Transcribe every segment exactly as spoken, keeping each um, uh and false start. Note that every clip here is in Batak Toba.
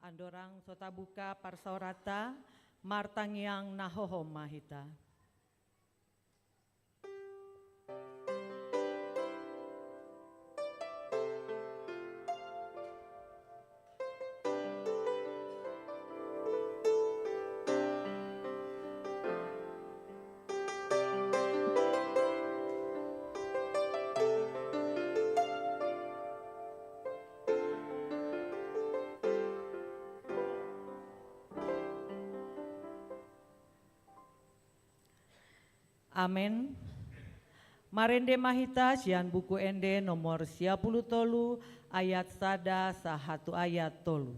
Andorang so tabuka parsaoranta, martangiang na hohom ma hita. Amen. Marende ma hita sian Buku Ende nomor sia pulu tolu, ayat sada sahat tu ayat tolu.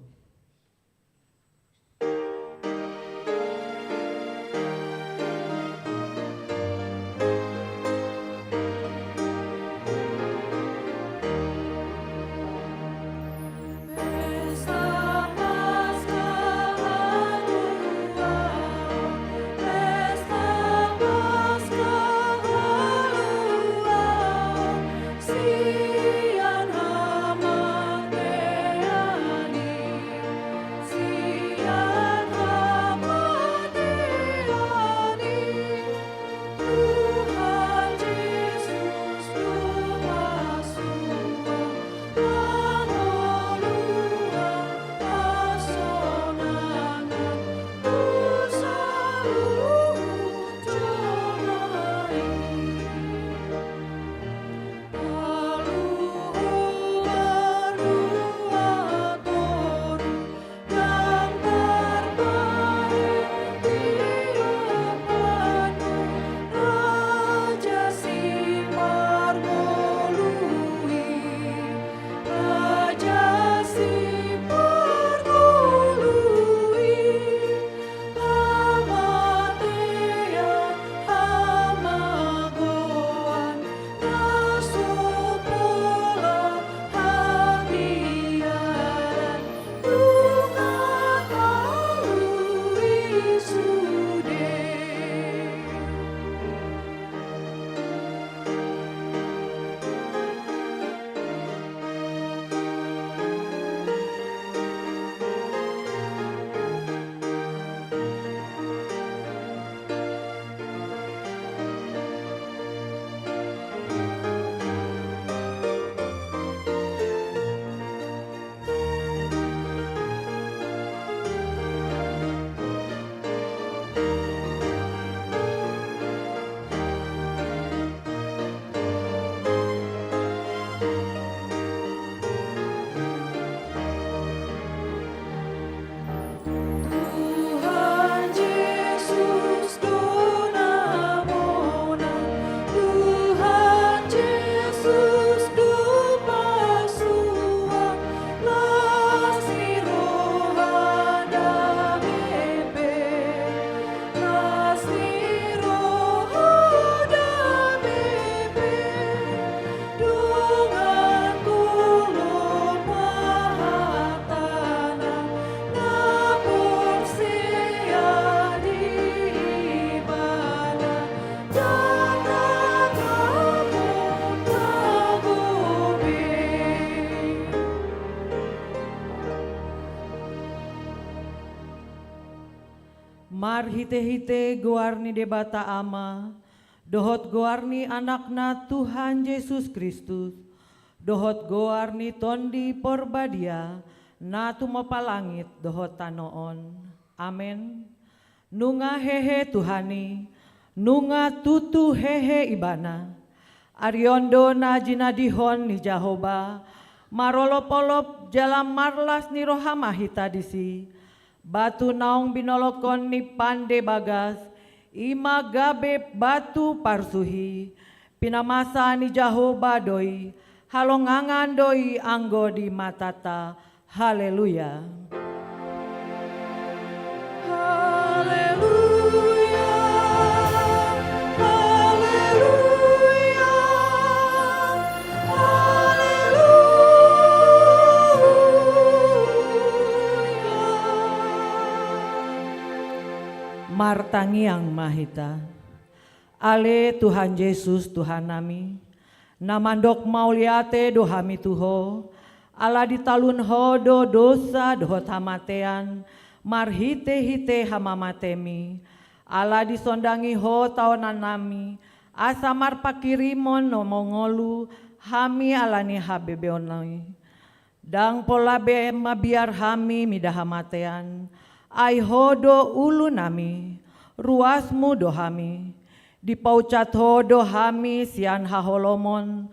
Tuhan Jesus do na monang, Tuhan Jesus do pasuang, las ni roha dame pe, las ni roha dame pe. Dongan tu lompa hatana, na porsea di Ibana, dang na gogo be. Marhitehite goar ni Debata Ama, dohot goar ni Anakna Tuhan Jesus Kristus, dohot goar ni Tondi Porbadia, na tumompa langit dohot tano on. Amen. Nunga hehe Tuhan i, nunga tutu hehe Ibana. Ari on do na jinadihon ni Jahowa, marolopolop jala marlas ni roha ma hita disi. Batu naung binolongkon ni pande bagas, i ma gabe batu parsuhi. Pinamasa ni Jahowa do i, halongangan do i anggo di matanta. Haleluya. Haleluya, haleluya, haleluya. Martangiang ma hita. Ale Tuhan Jesus, Tuhannami, na mandok mauliate do hami tu Ho, Ala ditalun Ho do dosa dohot hamatean marhite-hite hamamatemi. Ala disondangi Ho taonannami, asa marpanghirimon na mangolu hami ala ni habebeonmi. Ndang pola be mabiar hami mida hamatean, ai Ho do ulunami, ruasmu do hami. Dipaucat Ho do hami sian haholomon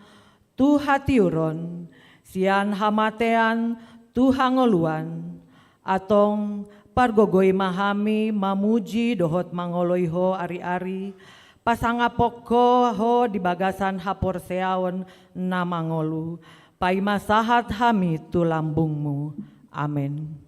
tu hatiuron, sian hamatean tu hangoluan. Antong pargogoi ma hami mamuji dohot mangoloi Ho ari-ari, pasangapon Ho, Ho di bagasan haporseaon na mangolu. Paima sahat hami tu lambungmu. Amen.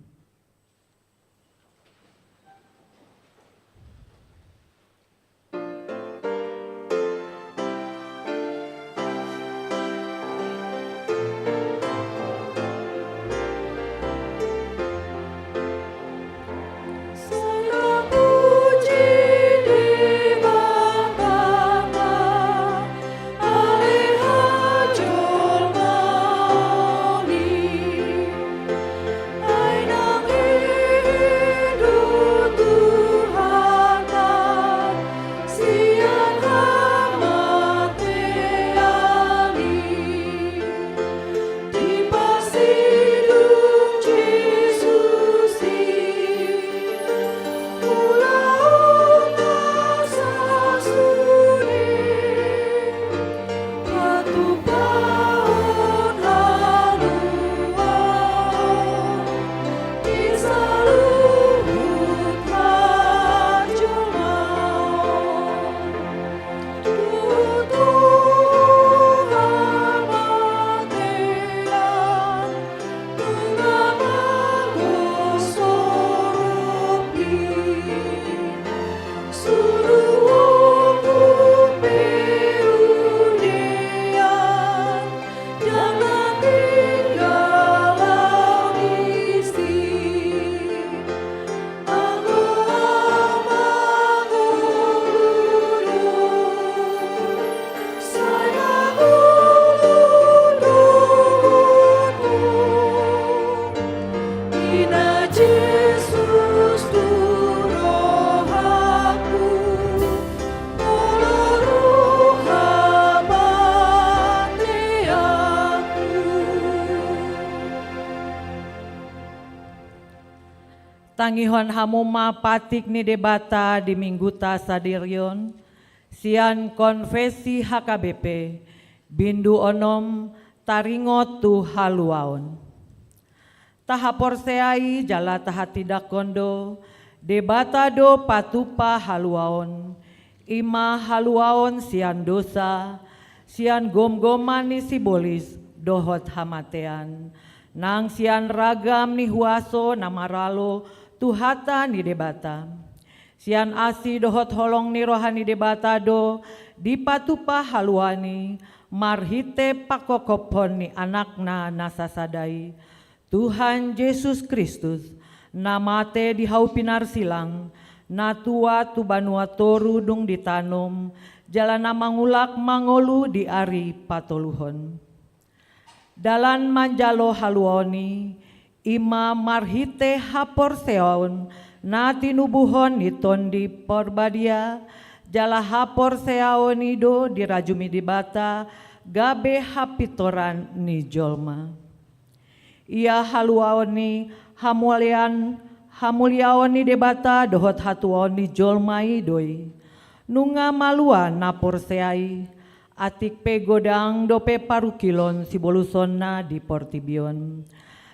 Tangihon hamu ma patik ni Debata di Mingguta sadari on, sian Konfesi H K B P, bindu onom, taringot tu haluaon. Tahaporseai jala tahatindanghon do, Debata do patupa haluaon, i ma haluaon sian dosa, sian gomgoman ni sibolis dohot hamatean, nang sian ragam ni huaso na maralo tu hata ni Debata. Sian asi dohot holong ni roha ni Debata do dipatupa haluaon i marhite pangkophon ni Anakna na sasada i, Tuhan Jesus Kristus, na mate di hau pinarsilang, na tuat tu banua toru dung ditanom, jala na mangulak mangolu di ari patoluhon. Dalan manjalo haluaon i, i ma marhite haporseaon na tinubuhon ni Tondi Parbadia, jala haporseaon i do dirajumi Debata gabe hapintoran ni jolma. Ia haluaon ni hamuliaon, hamuliaon ni Debata dohot hatuaon ni jolma i do i. Nunga malua na porsea i, atik pe godang dope parungkilon sibolusonna di portibi on.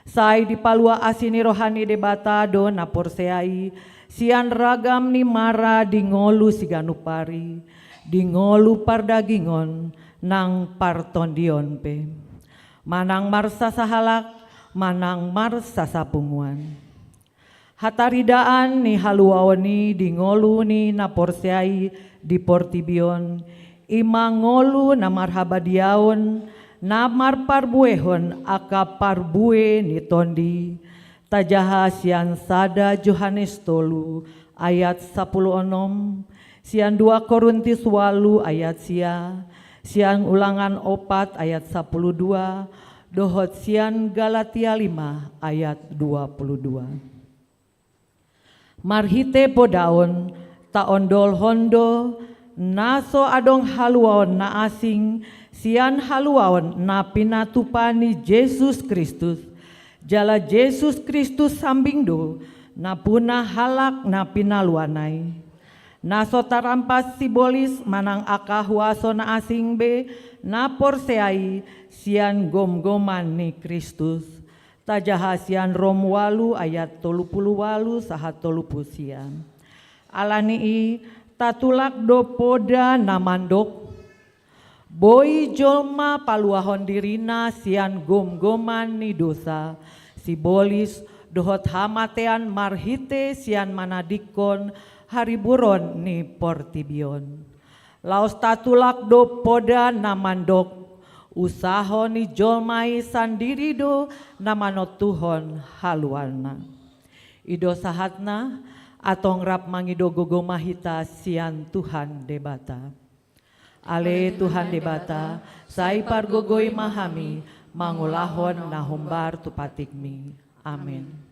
Sai dipalua asi ni roha ni Debata do na porsea i, sian ragam ni mara di ngolu siganup ari, di ngolu pardagingon nang partondion pe. Manang marsasahalak, manang marsasapunguan. Hataridaan ni haluaon i di ngolu ni na porsea i di portibi on, i ma ngolu na marhabadiaon, na marparbuehon angka parbue ni Tondi. Tajaha sian sada Johannes tolu ayat sapulu onom, sian dua Korintus ualu ayat sia, sian Ulangan opat ayat sapulu dua, dohot sian Galatia lima ayat dua puluh dua. Marhite poda on, taondolhon do na so adong haluaon na asing sian haluaon na pinatupa ni Jesus Kristus. Jala Jesus Kristus sambing do nampuna halak na pinaluan ai. Na so tarampas sibolis manang angka huaso na asing be na porsea i sian gomgoman ni Kristus. Tajaha sian Rom ualu ayat tolu pulu ualu sahat tolu pulu sia. Ala ni i, tatulak do poda na mandok: Boi jolma paluahon dirina sian gomgoman ni dosa, sibolis, dohot hamatean marhite sian manadingkon hariburon ni portibi on. Laos tatulak do poda na mandok: Usaho ni jolma i sandiri do na manontuhon haluaonna. I do sahatna, antong rap mangido gogo ma hita sian Tuhan Debata. Ale Tuhan Debata, sai pargogoi ma hami mangulahon na hombar tu patikmi. Amen.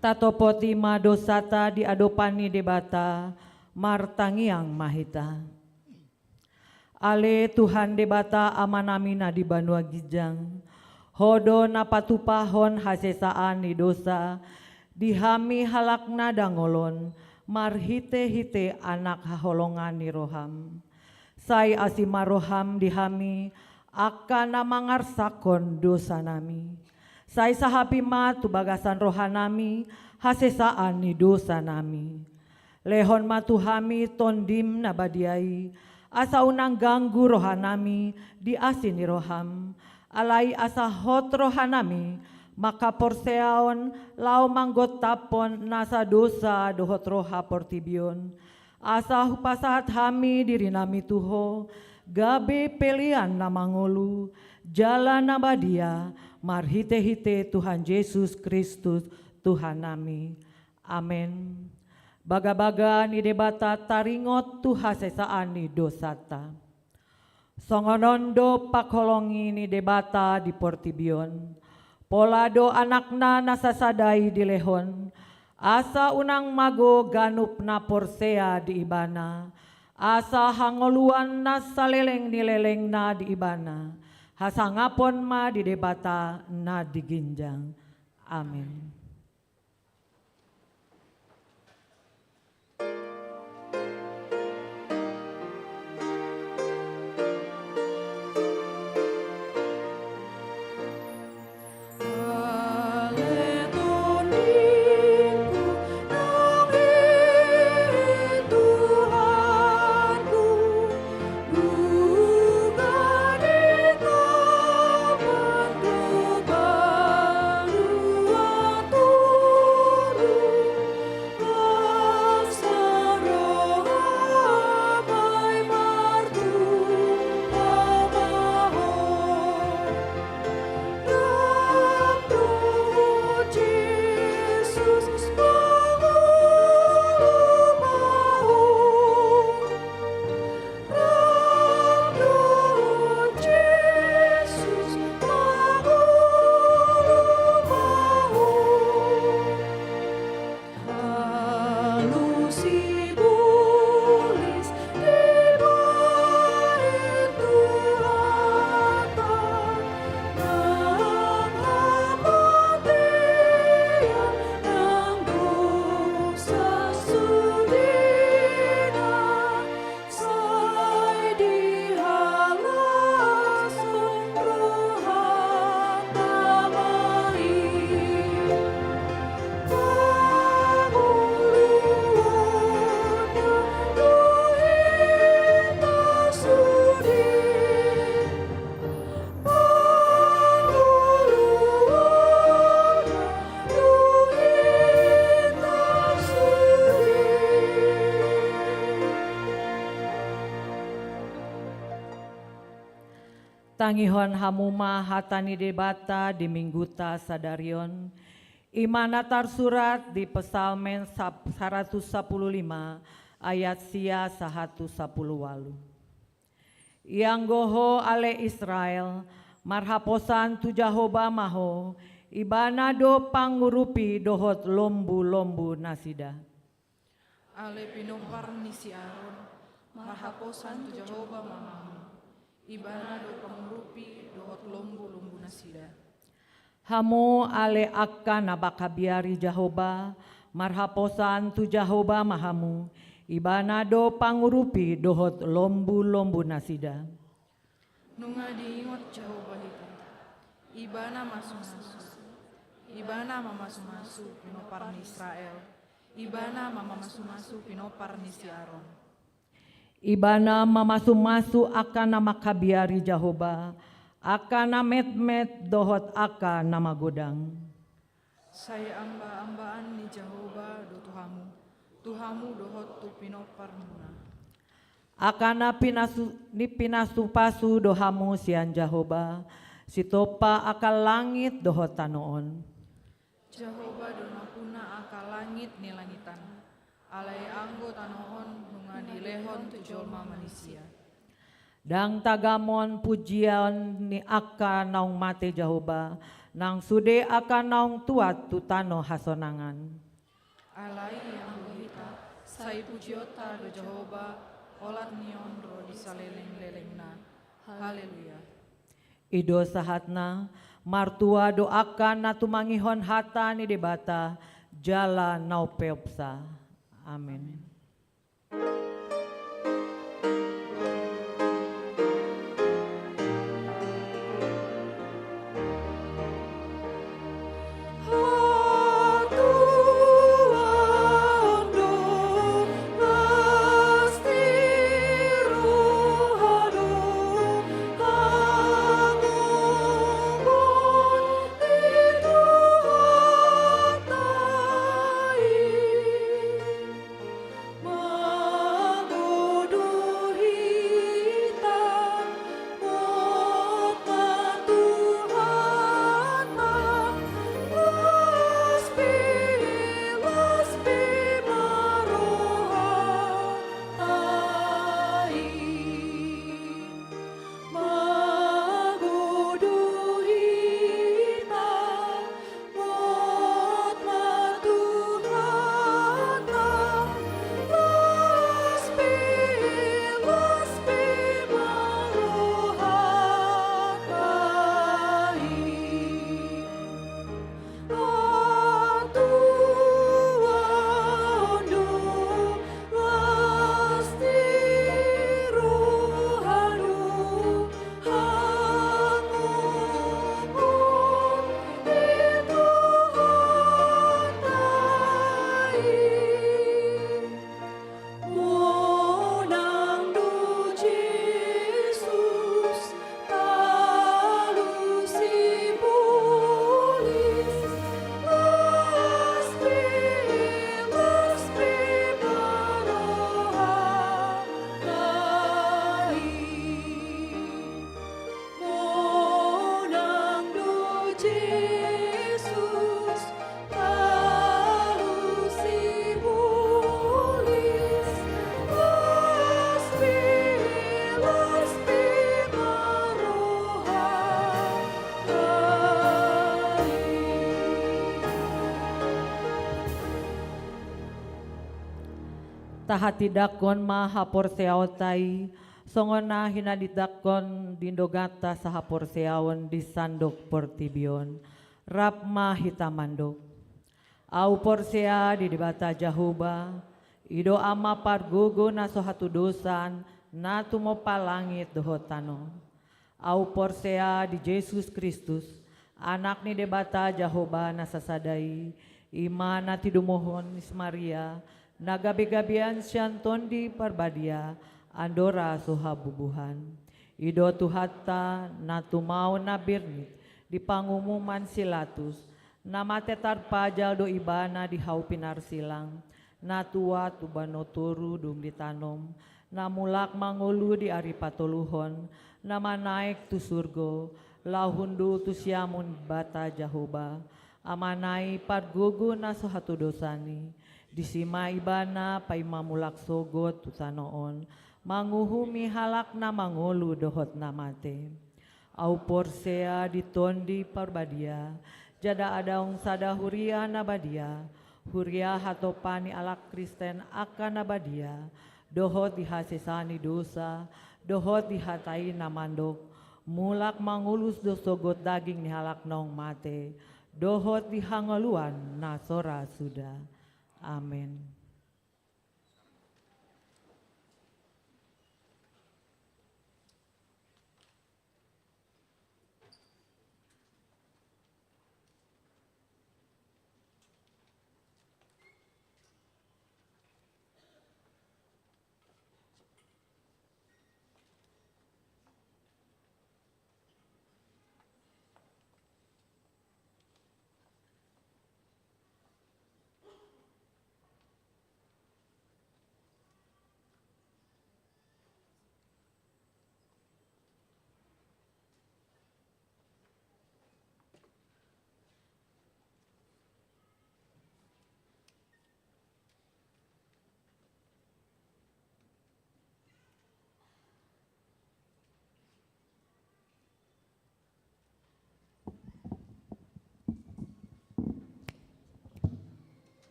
Tatopoti ma dosata di adopan ni Debata, martangiang ma hita. Ale Tuhan Debata Amanami na di banua ginjang, Ho do na patupahon hasesaan ni dosa di hami halak na dangol on, marhite-hite Anak haholongan ni roham. Sai asi ma roham di hami, angka na mangarsakhon dosanami. Sai sahapi ma tu bagasan rohanami hasesaan ni dosanami. Lehon ma tu hami Tondim na badia i, asa unang ganggu rohanami di asi ni roham, alai asa hot rohanami mangkaporseaon laho manggontaphon nasa dosa dohot roha portibi on, asa hupasahat hami dirinami tu Ho, gabe pelean na mangolu, jala na badia, marhite-hite Tuhan Jesus Kristus, Tuhannami. Amen. Bagabaga ni Debata taringot tu hasesaan ni dosanta. Songon on do pangholongi ni Debata di portibi on. Pola do Anakna na sasada i dilehon, asa unang mago ganup na porsea di Ibana, asa hangoluan na saleleng ni lelengna di Ibana. Hasangapon ma di Debata na di ginjang. Amin. Tangihon hamu ma hata ni Debata di Mingguta sadari on, i ma na tarsurat di Psalmen sap-, saratus sapulu lima, ayat sia sahat tu sapulu ualu. Ianggo ho ale Israel, marhaposan tu Jahowa ma ho, Ibana do pangurupi dohot lombu-lombu nasida. Ale pinompar ni si Aron, marhaposan tu Jahowa ma hamu, Ibana do pangurupi dohot lombu-lombu nasida. Hamu ale angka na mangkabiari Jahowa, marhaposan tu Jahowa ma hamu, Ibana do pangurupi dohot lombu-lombu nasida. Nunga diingot Jahowa hita, Ibana mamasu-masu, Ibana mamasu-masu pinompar ni Israel, Ibana mamasu-masu pinompar ni si Aron. Ibana mamasu-masu angka na mangkabiari Jahowa, angka na metmet dohot angka na magodang. Sai amba-ambaan ni Jahowa do tu hamu, tu hamu dohot tu pinomparmuna. Angka na pinasu-, ni pinasu-pasu do hamu sian Jahowa, sitompa angka langit dohot tano on. Jahowa do nampuna angka langit ni langitan, alai anggo tano on nunga dilehon tu jolma manisia. Ndang tagamon pujion ni angka naung mate Jahowa, nang sude angka naung tuat tu tano hasonangan. Alai anggo hita, sai pujionta do Jahowa, olat ni on ro di saleleng-lelengna. Haleluya. I do sahatna, martua do angka na tumangihon hata ni Debata, jala na umpeopsa. Amin. Jesus, lalu simulis, las pe, las pe ma roha. Tahatindangkon ma haporseaonta i, songon na hinatindangkon di donganta sahaporseaon di sandok portibi on. Rap ma hita mandok. Ahu porsea di Debata Jahowa, i do Ama pargogo na so hatudosan, na tumompa langit dohot tano. Ahu porsea di Jesus Kristus, Anak ni Debata Jahowa na sasada i, i ma na tinubuhon ni si Maria, na gabegabean sian Tondi Parbadia, andora so habubuhan. I do Tuhanta, na tumaon na birnit, di pangumuman si Latus, na mate tarpajal do Ibana di hau pinarsilang, na tuat umbahen na toru dung ditanom, na mulak mangolu di ari patoluhon, na manaek tu surgo, laho hundul tu siamun Debata Jahowa, Amana i pargogo na so hatudosan i, disi ma Ibana paima mulak sogot tu tano on, manguhumi halak na mangolu dohot na mate. Ahu porsea di Tondi Parbadia, jala adong sada huria na badia, huria hatopan ni halak Kristen angka na badia, dohot di hasesaan ni dosa, dohot di hata i na mandok, mulak mangolu do sogot daging ni halak naung mate, dohot di hangoluan na so ra suda. Amen.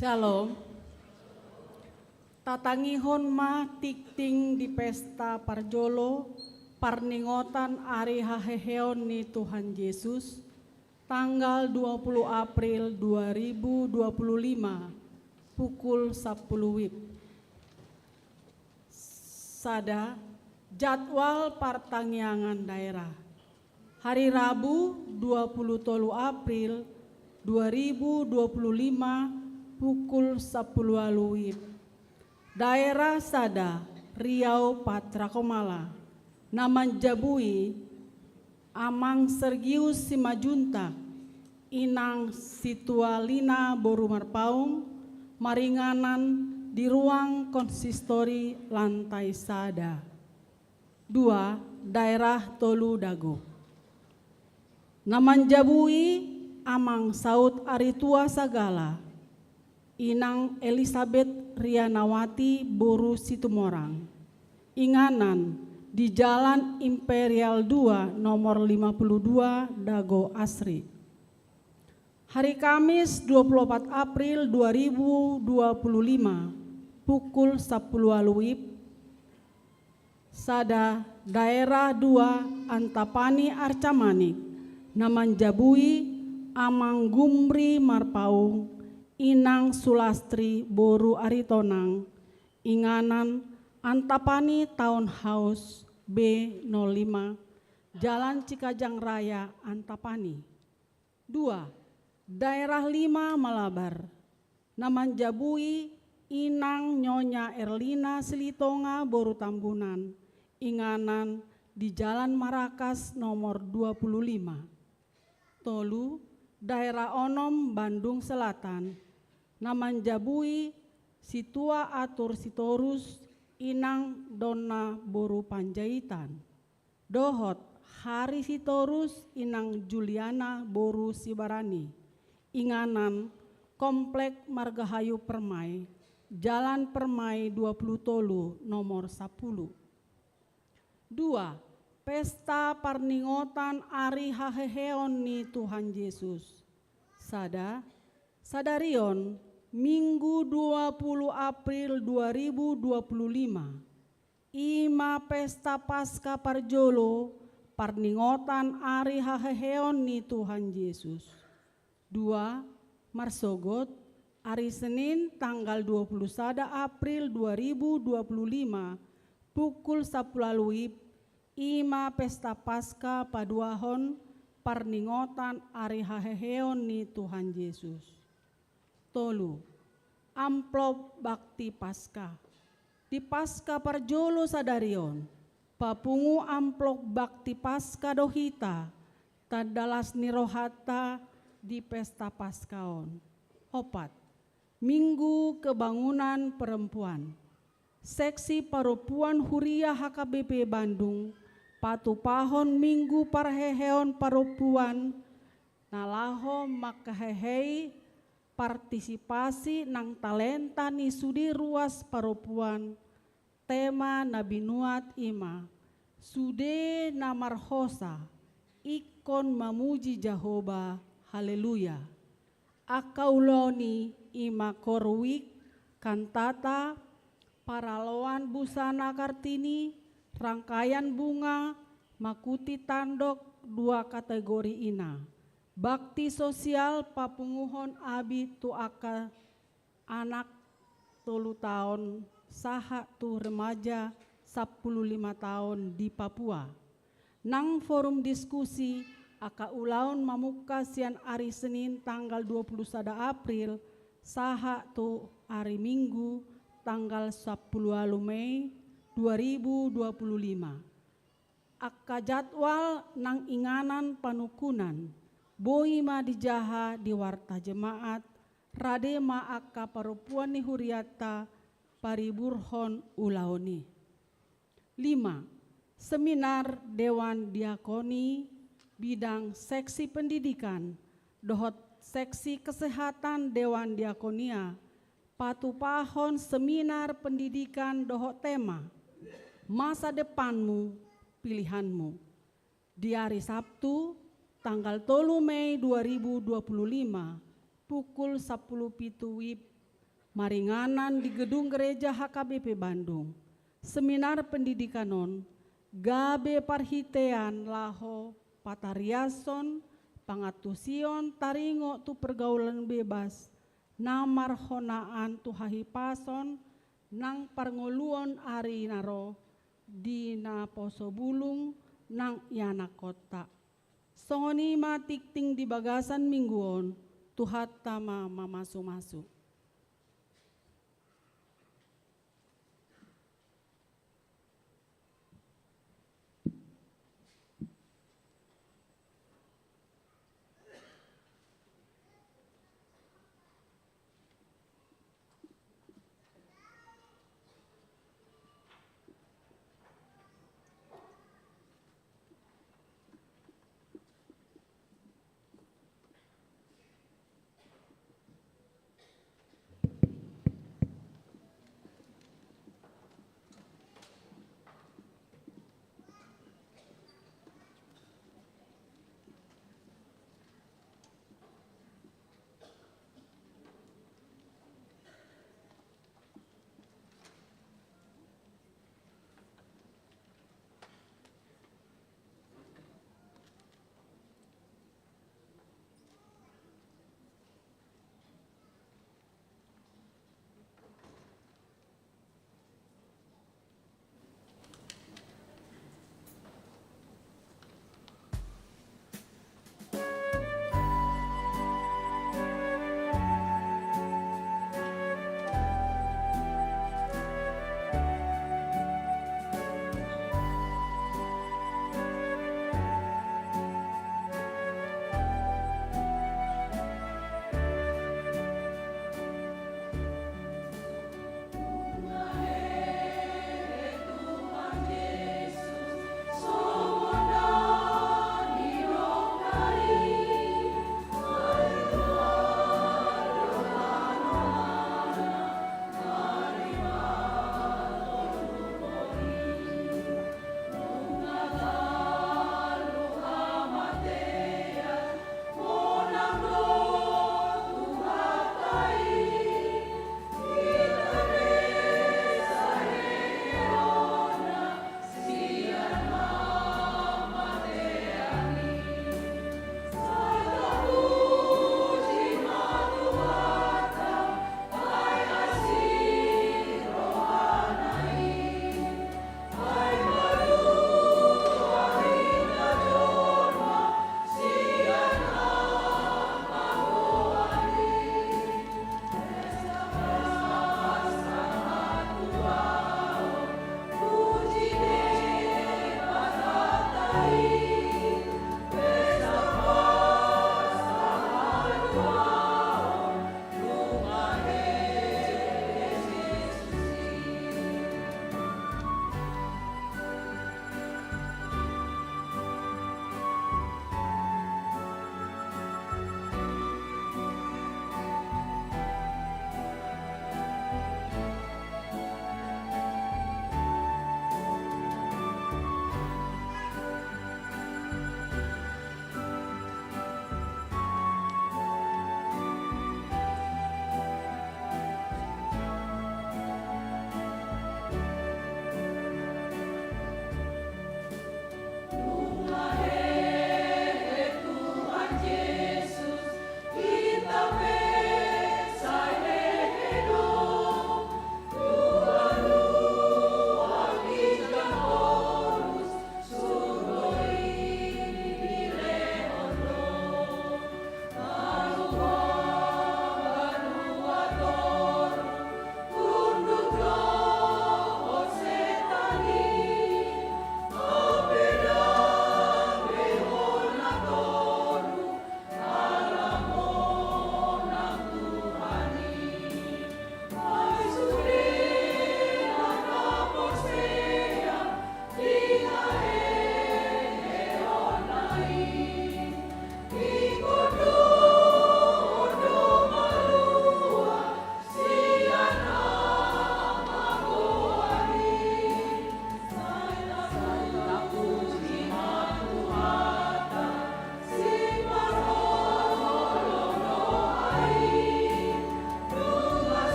Shalom. Tatangihon ma tingting di pesta parjolo parningotan ari haheheon ni Tuhan Jesus, tanggal dua puluh April dua ribu dua puluh lima, pukul sapuluh wib. Sada, jadwal partangiangan daerah. Hari Rabu, dua puluh tolu April dua ribu dua puluh lima, pukul sapuluh ualu wib. Daerah sada, Riau Patra Komala. Na manjabui, Amang Sergius Simanjuntak, Inang Situalina boru Marpaung, maringanan di ruang konsistori lantai sada. Dua, daerah tolu Dago. Na manjabui, Amang Saut Aritua Sagala, Inang Elisabet Rianawati boru Situmorang. Inganan di Jalan Imperial dua, nomor lima puluh dua, Dago Asri. Hari Kamis, dua puluh opat April dua ribu dua puluh lima, pukul sapuluh ualu wib, sada, daerah dua, Antapani Arcamanik, na manjabui, Amang Gumri Marpaung, Inang Sulastri boru Aritonang, inganan Antapani Townhouse B nol lima, Jalan Cikajang Raya, Antapani. Dua, daerah lima, Malabar. Na manjabui, Inang Nyonya Erlina Silitonga boru Tambunan, inganan di Jalan Marakas nomor dua puluh lima. Tolu, daerah onom, Bandung Selatan. Na manjabui, Situa Atur Sitorus, Inang Donna boru Panjaitan. Dohot Hari Sitorus, Inang Juliana boru Sibarani. Inganan Komplek Margahayu Permai, Jalan Permai dua puluh tolu, nomor sapuluh. Dua, pesta parningotan ari haheheon ni Tuhan Jesus. Sada, sadarion, Minggu dua puluh April dua ribu dua puluh lima. I ma pesta Paska parjolo, parningotan ari haheheon ni Tuhan Jesus. Dua, marsogot, ari Senin tanggal dua puluh sada April dua ribu dua puluh lima, pukul sapuluh ualu wib, i ma pesta Paska paduahon parningotan ari haheheon ni Tuhan Jesus. Tolu, amplop bakti Paska. Di Paska parjolo sadarion, papungu amplop bakti Paska do hita, tanda las ni rohanta di pesta Paska on. Opat, Minggu Kebangunan Perempuan. Seksi Parompuan Huria H K B P Bandung patupahon Minggu Parheheon Parompuan na laho manghehei partisipasi nang talenta ni sude ruas parompuan. Tema na binuat i ma, Sude na Marhosa, Ingkon Mamuji Jahowa, Haleluya. Angka ulaon i ma korwik, kantata, paraloan busana Kartini, rangkaian bunga, makuti tandok, dua kategori i na. Bakti sosial, papunguhon abit tu angka anak tolu taon sahat tu remaja sampulu lima taon di Papua. Nang forum diskusi, angka ulaon mamungka sian ari Senin tanggal dua pulu sada April sahat tu ari Minggu tanggal sampulu ualu Mei dua ribu dua pulu lima. Angka jadwal nang inganan panungkunan, boi ma dijaha di warta jemaat, rade ma angka parompuan ni hurianta pariburhon ulaon i. Lima, seminar Dewan Diakoni bidang seksi pendidikan dohot seksi kesehatan Dewan Diakonia, patupahon seminar pendidikan dohot tema, Masa Depanmu, Pilihanmu. Di ari Sabtu, tanggal tolu Mei dua ribu dua pulu lima, pukul sampulu pitu wib, Maringanan di gedung gereja H K B P Bandung, seminar pendidikan on gabe parhitean laho patariashon pangantusion taringot tu pergaulan bebas na marhonaan tu hahipason nang parngoluon ari na ro di naposo bulung nang ianakhonta. Songon i ma tingting di bagasan minggu on, Tuhanta ma mamasumasu.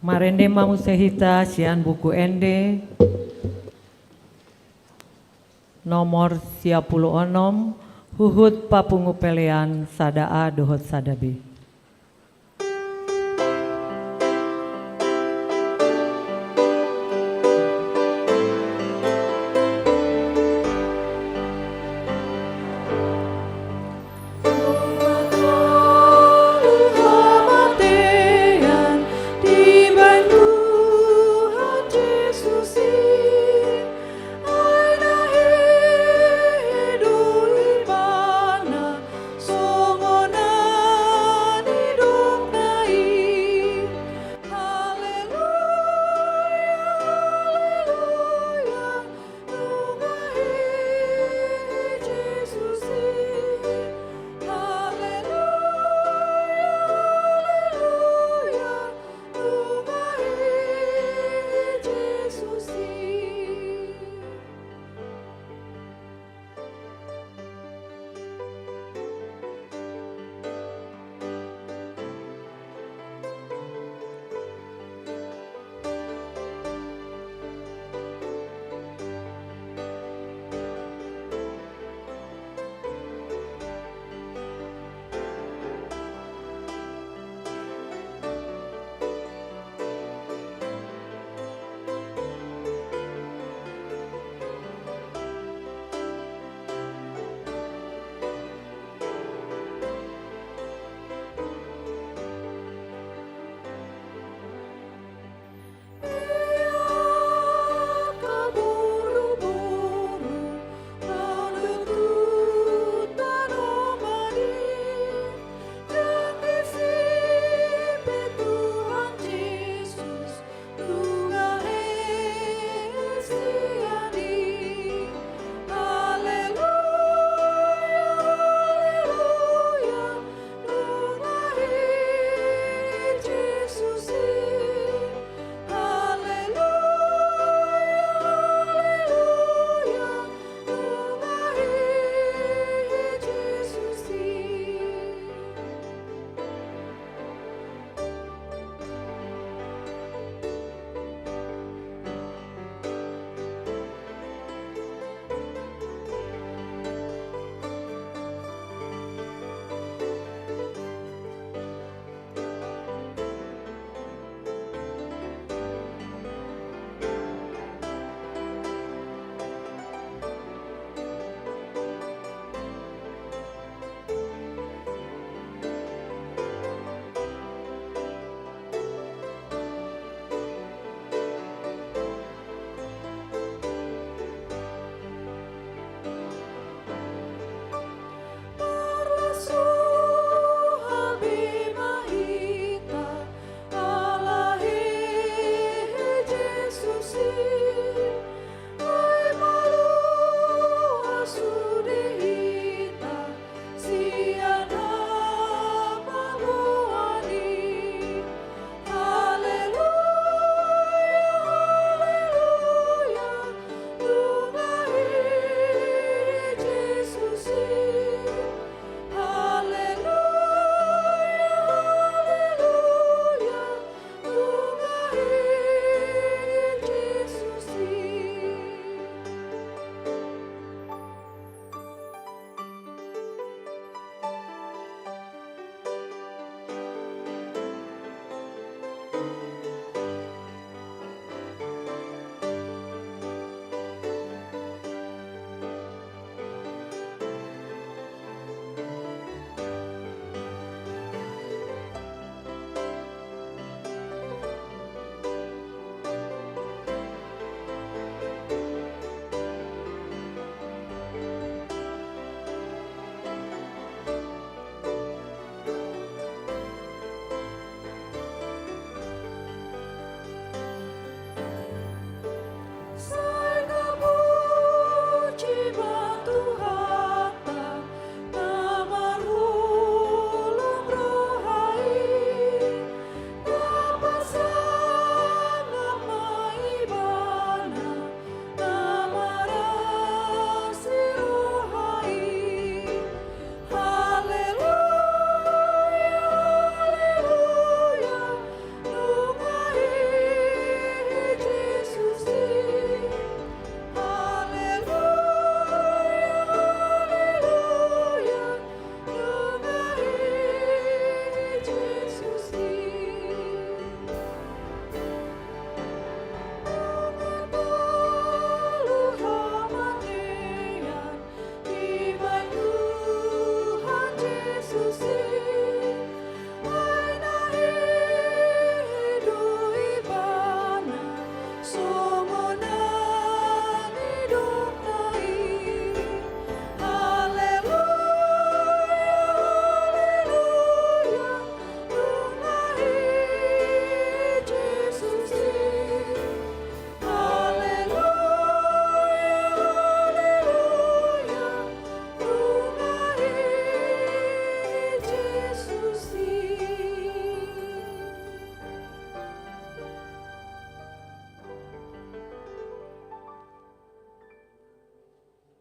Marende ma muse hita sian Buku Ende nomor sia pulu onom, huhut papungu pelean sada A dohot sada B.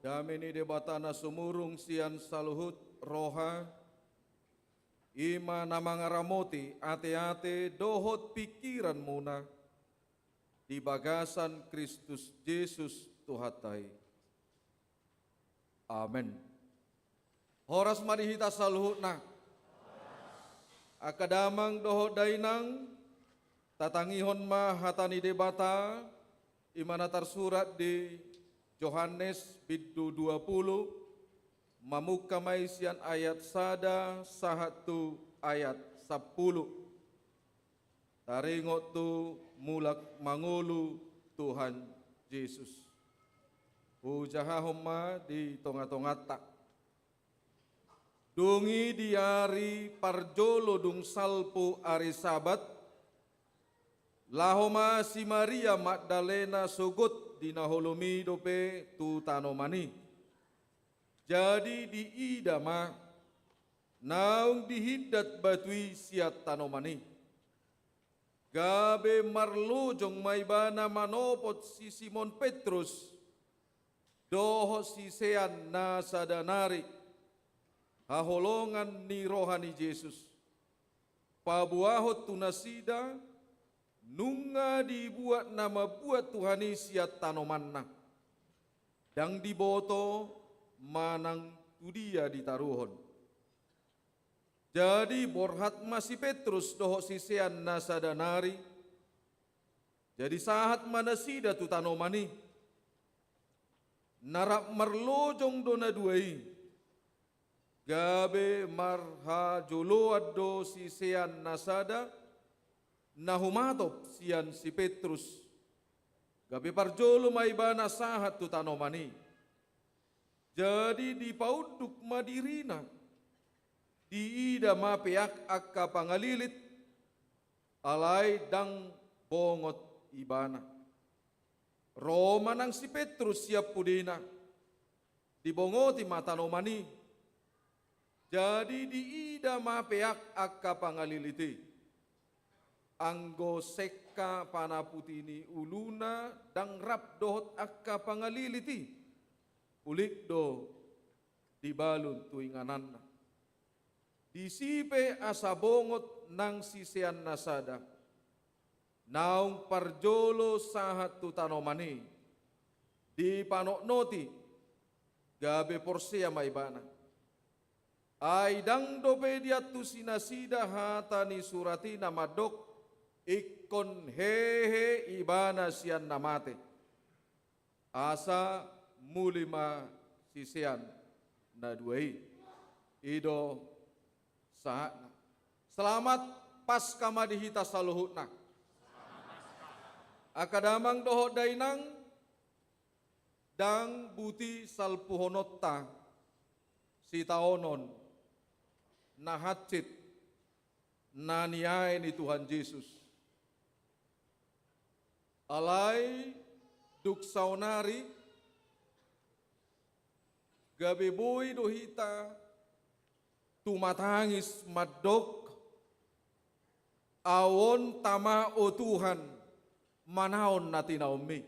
Dame ni Debata na sumurung sian saluhut roha, i ma na mangaramoti ateate dohot pingkiranmuna di bagasan Kristus Jesus Tuhanta i. Amen. Horas ma di hita saluhutna. Angka damang dohot dainang, tatangihon ma hata ni Debata, i ma na tarsurat di Johannes bindu dua pulu, mamungka ma i sian ayat sada sahat tu ayat sampulu. Taringot tu mulak mangolu Tuhan Jesus. Hujahahon ma di tonga-tonganta. Dung i di ari parjolo dung salpu ari Sabat, laho ma si Maria Magdalena sogot di na holom i dope tu tanoman i. Jadi diida ma naung dihindat batu i sian tanoman i. Gabe marlojong ma ibana manopot si Simon Petrus dohot sisean na sada nari, haholongan ni roha ni Jesus. Paboahon tu nasida, nunga dibuat na mambuat Tuhan i sian tanomanna. Ndang diboto manang tu dia ditaruhon. Jadi borhat ma si Petrus dohot sisean na sada nari. Jadi sahat ma nasida tu tanoman i. Na rap marlojong do na dua i. Gabe marhajoloan do sisean na sada, na humatop sian si Petrus. Gabe parjolo ma ibana sahat tu tanoman i. Jadi dipaunduk ma dirina. Diida ma peak angka pangalilit, alai ndang bongot ibana. Ro ma nang si Petrus sian pudina. Dibongoti ma tanoman i. Jadi diida ma peak angka pangalilit i. Anggo sengka panaputi ni uluna ndang rap dohot angka pangalilit i. Ulik do dibalun tu ingananna. Disi pe asa bongot nang sisean na sada. Naung parjolo sahat tu tanoman i, dipanotnoti, gabe porsea ma ibana. Ai ndang dope diantusi nasida hata ni surat i na mandok, ingkon hehe ibana sian na mate. Asa muli ma sisean na dua i. I do sahatna. Selamat Paskah ma di hita saluhutna. Angka damang dohot dainang, ndang buti salpuhononta sitaonon na hansit na niae ni Tuhan Jesus. Alai dung saonari gabe boi do hita tumatangis mandok, "Ahu on tama, o Tuhan, manaon na tinaonmi.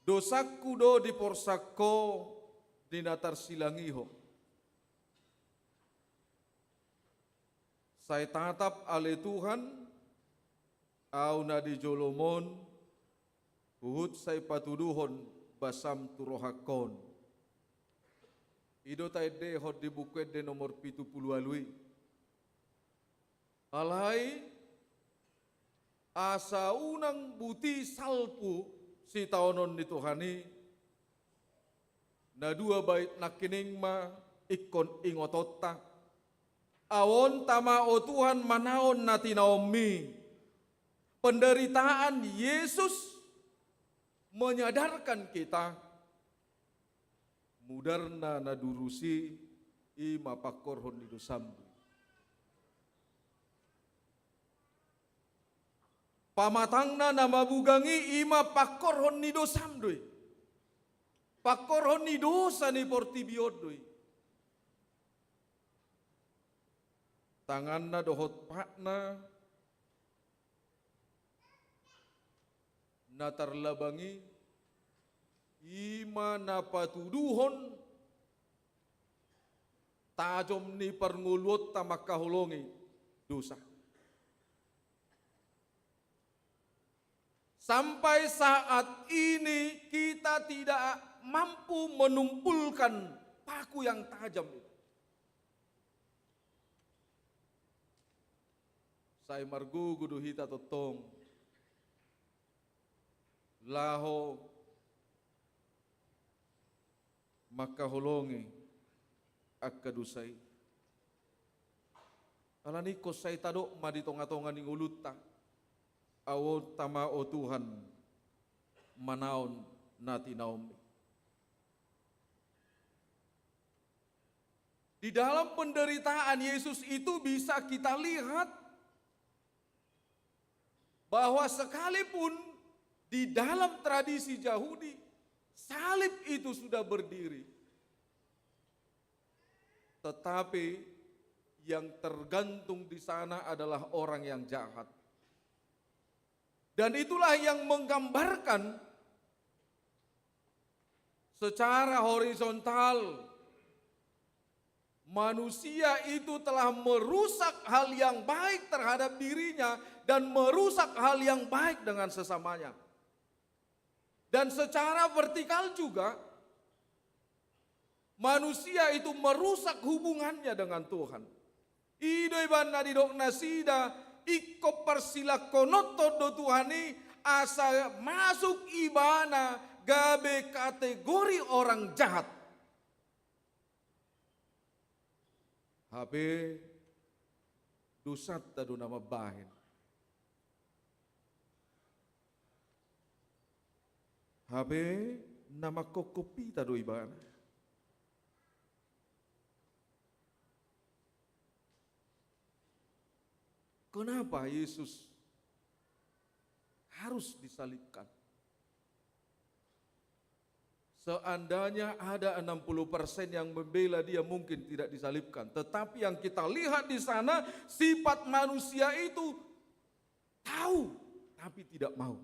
Dosangku do diporsan Ho di na tarsilangi Ho. Sai tatap ale Tuhan, ahu na di jolom on, huhut sai patuduhon basam tu rohangkon." I do taendehon di Buku Ende nomor pitu pulu ualu i. Alai asa unang buti salpu sitaonon ni Tuhan i, na dua bait nangkining ma ingkon ingotonta. "Ahu on tama, o Tuhan, manaon na tinaonmi." Penderitaan Yesus menyadarkan kita, mudarna na durus i, i ma pangkorhon ni dosam do i. Pamatangna na mabugang i, i ma pangkorhon ni dosam do i. Pangkorhon ni dosa ni portibi on do i. Tanganna dohot patna na tarlabang i, I ma na patuduhon tajom ni parngoluonta mangkaholongi dosa. Sampai saat ini kita tidak mampu menumpulkan paku yang tajam itu. Sai margogo do hita tongtong laho mangkaholongi angka dosa i. Alani ingkon sai tadok ma di tongatonga ni ngolunta, ahu on tama, o Tuhan, manaon na tinaonmi. Di dalam penderitaan Yesus itu bisa kita lihat bahwa sekalipun di dalam tradisi Yahudi, salib itu sudah berdiri, tetapi yang tergantung di sana adalah orang yang jahat. Dan itulah yang menggambarkan secara horizontal, manusia itu telah merusak hal yang baik terhadap dirinya dan merusak hal yang baik dengan sesamanya. Dan secara vertikal juga, manusia itu merusak hubungannya dengan Tuhan. I do ibana didok nasida, ingkon parsilangkononhon do Tuhan i, asa masuk ibana gabe kategori orang jahat. Hape dosanta do na mambahen. Hape na manghophop hita do ibana. Kenapa Yesus harus disalibkan? Seandainya ada enam puluh persen yang membela dia, mungkin tidak disalibkan. Tetapi yang kita lihat di sana, sifat manusia itu tahu, tapi tidak mau.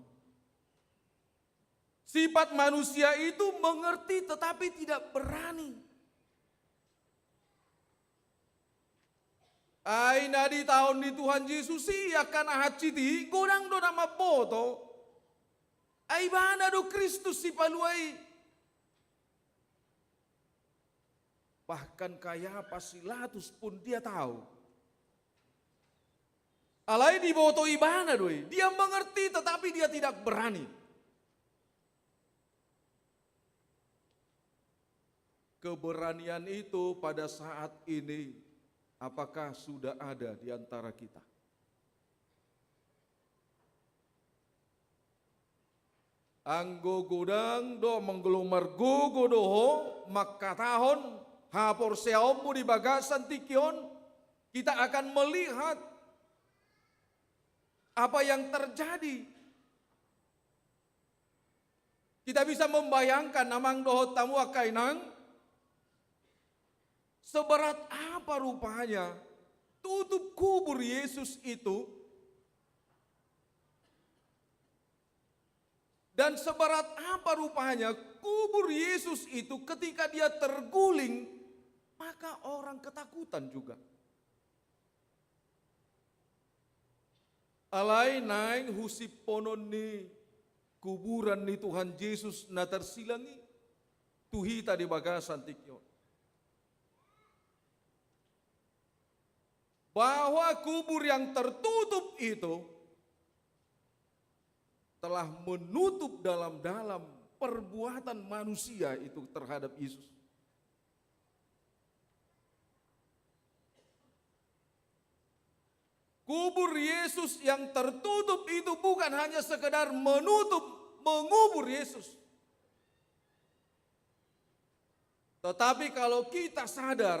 Sifat manusia itu mengerti, tetapi tidak berani. Ai na ditaon ni Tuhan Jesus i angka na hansit i, godang do na mamboto. Ai ibana do Kristus sipalua i. Bahkan Kayapas si Pilatus pun dia tahu. Alai diboto ibana do i. Dia mengerti, tetapi dia tidak berani. Keberanian itu pada saat ini, apakah sudah ada di antara kita? Anggo godang do, molo margogo do ho mangkatahon haporseaonmu di bagasan tingki on, kita akan melihat apa yang terjadi. Kita bisa membayangkan, amang dohot hamu angka inang, seberat apa rupanya tutup kubur Yesus itu, dan seberat apa rupanya kubur Yesus itu ketika dia terguling, maka orang ketakutan juga. Alai naeng husimponon ni kuburan ni Tuhan Jesus na tarsilang i tu hita di bagasan tingki on, bahwa kubur yang tertutup itu telah menutup dalam-dalam perbuatan manusia itu terhadap Yesus. Kubur Yesus yang tertutup itu bukan hanya sekedar menutup, mengubur Yesus. Tetapi kalau kita sadar,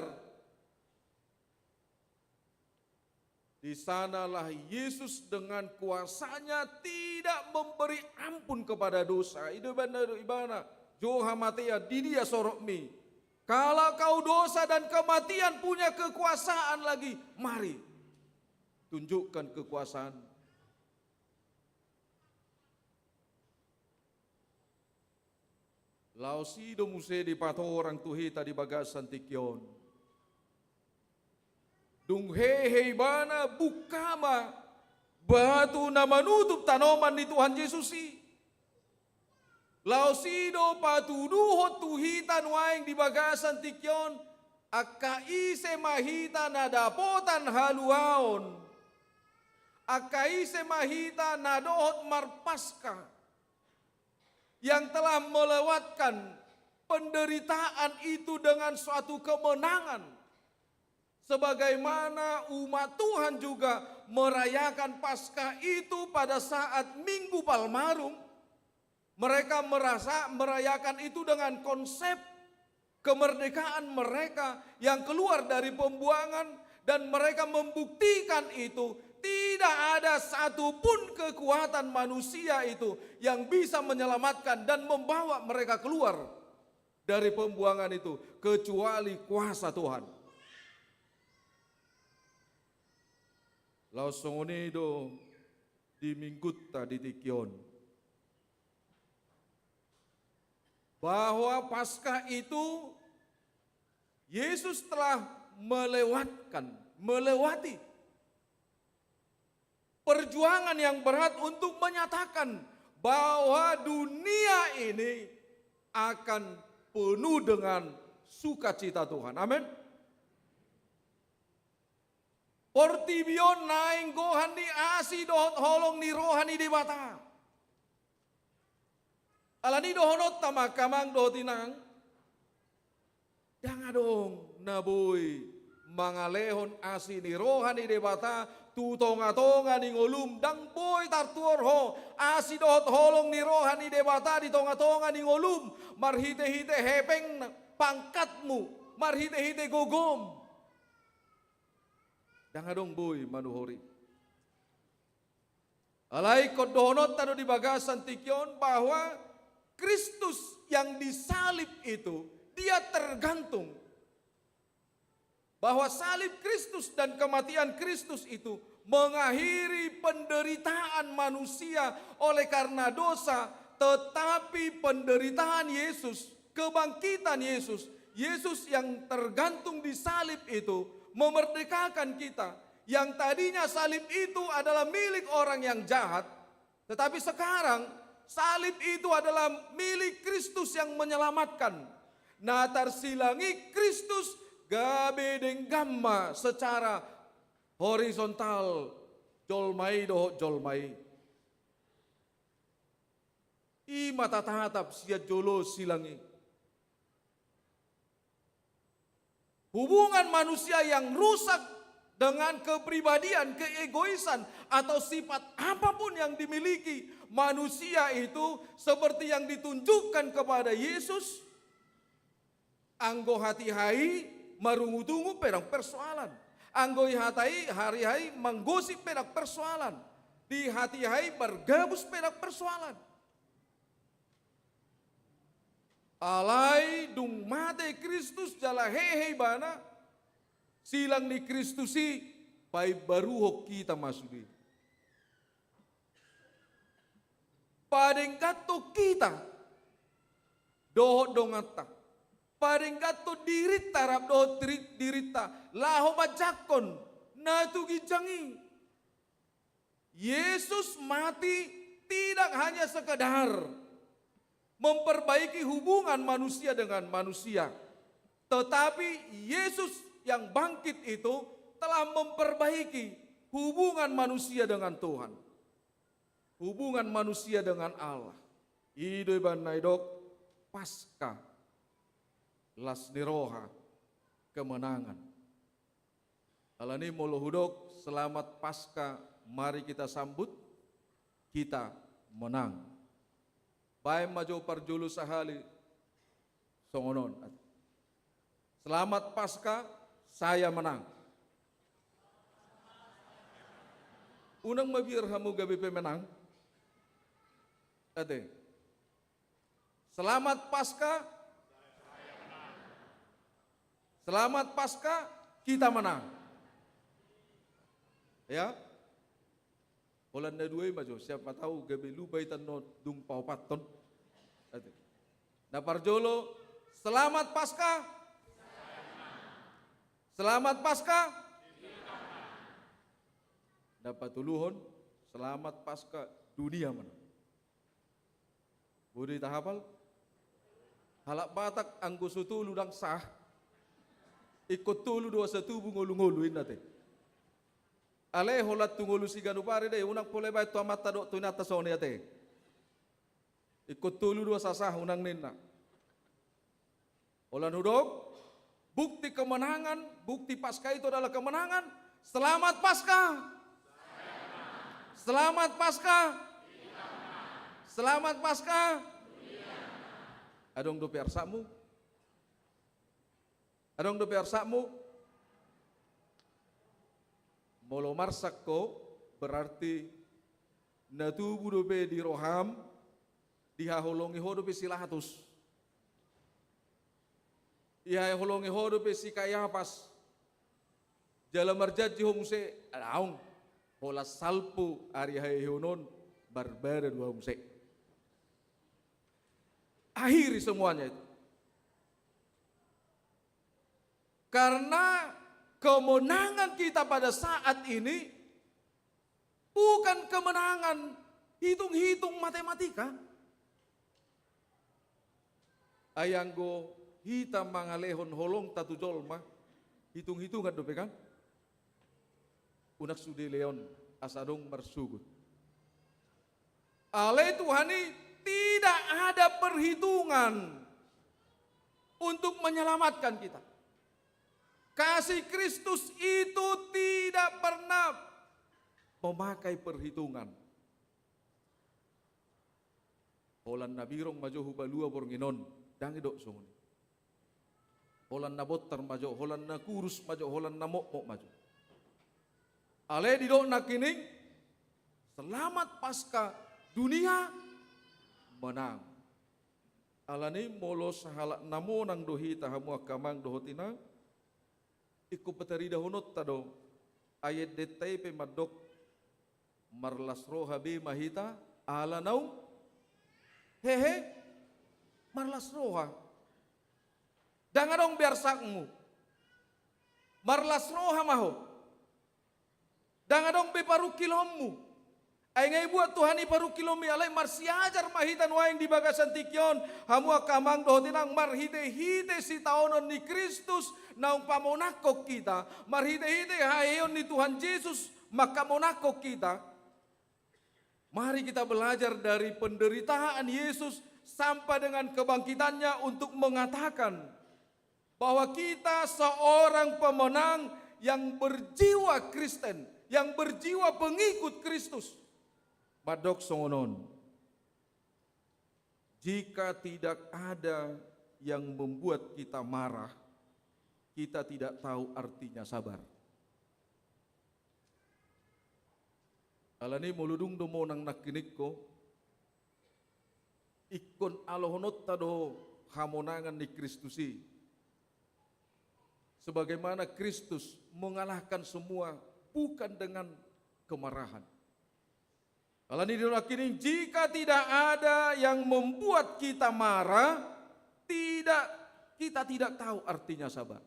di sanalah Yesus dengan kuasanya tidak memberi ampun kepada dosa. I do ibana, ibana, jo hamatean, di dia sorotmi? Kalau kau dosa dan kematian punya kekuasaan lagi, mari, tunjukkan kekuasaan. Laos i do muse dipatorang tu hita di bagasan tingki on. Dung hehe ibana, bungka ma batu na manutup tanoman ni Tuhan Jesus i. Laos i do patuduhon tu hita nuaeng di bagasan tingki on, angka ise ma hita na dapotan haluaon, angka ise ma hita na dohot marpaska, yang telah melewatkan penderitaan itu dengan suatu kemenangan. Sebagaimana umat Tuhan juga merayakan Paskah itu pada saat Minggu Palmarum, mereka merasa merayakan itu dengan konsep kemerdekaan mereka yang keluar dari pembuangan, dan mereka membuktikan itu tidak ada satu pun kekuatan manusia itu yang bisa menyelamatkan dan membawa mereka keluar dari pembuangan itu kecuali kuasa Tuhan. Laos songon i do di minggunta di tingki on, bahwa Paskah itu Yesus telah melewatkan, melewati perjuangan yang berat untuk menyatakan bahwa dunia ini akan penuh dengan sukacita Tuhan. Amin. Portibi on naeng gohan ni asi dohot holong ni roha ni Debata. Alani dohononta ma, angka amang dohot inang, ndang adong na boi mangalehon asi ni roha ni Debata tu tongatonga ni ngolum. Ndang boi tartuhor ho asi dohot holong ni roha ni Debata di tongatonga ni ngolum marhitehite hepeng pangkatmu, marhitehite gogom. Ndang adong boi manuhori. Alai ingkon dohononta do di bagasan tingki on bahwa Kristus yang disalib itu, dia tergantung bahwa salib Kristus dan kematian Kristus itu mengakhiri penderitaan manusia oleh karena dosa, tetapi penderitaan Yesus, kebangkitan Yesus, Yesus yang tergantung di salib itu memerdekakan kita. Yang tadinya salib itu adalah milik orang yang jahat, tetapi sekarang salib itu adalah milik Kristus yang menyelamatkan. Na tarsilang i Kristus gabe denggan ma secara horizontal jolma i dohot jolma i. I ma tatatap sian jolo silang i. Hubungan manusia yang rusak dengan kepribadian, keegoisan, atau sifat apapun yang dimiliki manusia itu, seperti yang ditunjukkan kepada Yesus, anggo hatiha i marungutungut pe ndang persoalan. Anggo i hata i, hatiha i manggosip pe ndang persoalan. Di hatiha i margabus pe ndang persoalan. Alai dung mate Kristus jala hehe ibana, silang ni Kristus i paimbaruhon hita ma sude. Padengganhon hita dohot donganta. Padengganhon dirinta rap dohot diri-, dirinta laho manjangkon na tu ginjang i. Yesus mati tidak hanya sekedar memperbaiki hubungan manusia dengan manusia, tetapi Yesus yang bangkit itu telah memperbaiki hubungan manusia dengan Tuhan, hubungan manusia dengan Allah. I do ibana na didok Paskah, las ni roha, kemenangan. Alani molo hudok, Selamat Paskah, mari kita sambut, kita menang. Baen ma jo parjolo sahali songon on. Selamat Paskah, saya menang. Unang mabiar hamu gabe pemenang. Ate. Selamat Paskah. Selamat Paskah, kita menang. Ya. Holan na dua i ma jo, siapa tahu gabe lupa hita dung paopathon. Ate. Na parjolo, selamat Paskah. Selamat Paskah. Na patoluhon, selamat Paskah dunia mana. Boi do hita hapal? Halak Batak anggo so tolu ndang sah. Ingkon tolu do asa tubu ngolu-ngolu inna te. Alai holan tu ngolu siganup ari do i, unang pola baen tu amanta dohot tu inanta songon i ate. Ingkon tolu do asa sah, unang ninna. Holan hudok, bukti kemenangan, bukti Paskah itu adalah kemenangan. Selamat Paskah. Selamat Paskah. Selamat Paskah. Adong dope arsakmu? Adong dope arsakmu? Molo marsak ho, berarti na tubu dope di roham, dihaholongi ho dope si Pilatus. Dihaholongi ho dope si Kayafas. Jala marjanji ho muse, daong, holan salpu ari haheheon on, barbada do ahu muse. Akhiri semuanya itu. Karena kemenangan kita pada saat ini bukan kemenangan hitung-hitung matematika. Ai anggo hita mangalehon holongta tu jolma, hitung-hitungan dope kan? Unang sude lehon asa adong marsogot. Alai Tuhan i tidak ada perhitungan untuk menyelamatkan kita. Kasih Kristus itu tidak pernah memakai perhitungan. Holan na birong ma jo hupalua borngin on, ndang didok songon i. Holan na bontar ma jo, holan na kurus ma jo, holan na mokmok ma jo. Alai didok nangkining, selamat Paskah, dunia menang. Alani molo sahalak na monang do hita hamu angka amang dohot inang, ingkon pataridahononta do, ai endenta i pe mandok, marlas roha be ma hita, ala naung, hehe, marlas roha. Ndang adong be arsakmu. Marlas roha ma ho. Ndang adong be parungkilonmu. Ai nga dibuat Tuhan i parungkilonmi, alai marsiajar ma hita nuaeng di bagasan tingki on, hamu angka amang dohot inang, marhite-hite sitaonon ni Kristus naung pamonangkon hita, marhite-hite haheheon ni Tuhan Jesus mangkamonangkon hita. Mari kita belajar dari penderitaan Yesus sampai dengan kebangkitannya untuk mengatakan bahwa kita seorang pemenang yang berjiwa Kristen, yang berjiwa pengikut Kristus. Mandok songon on. Jika tidak ada yang membuat kita marah, kita tidak tahu artinya sabar. Alani molo dung do monang nangkining ho, ingkon alohononta do hamonangan ni Kristus i. Sebagaimana Kristus mengalahkan semua bukan dengan kemarahan. Alani didok nangkining, jika tidak ada yang membuat kita marah, tidak, kita tidak tahu artinya sabar.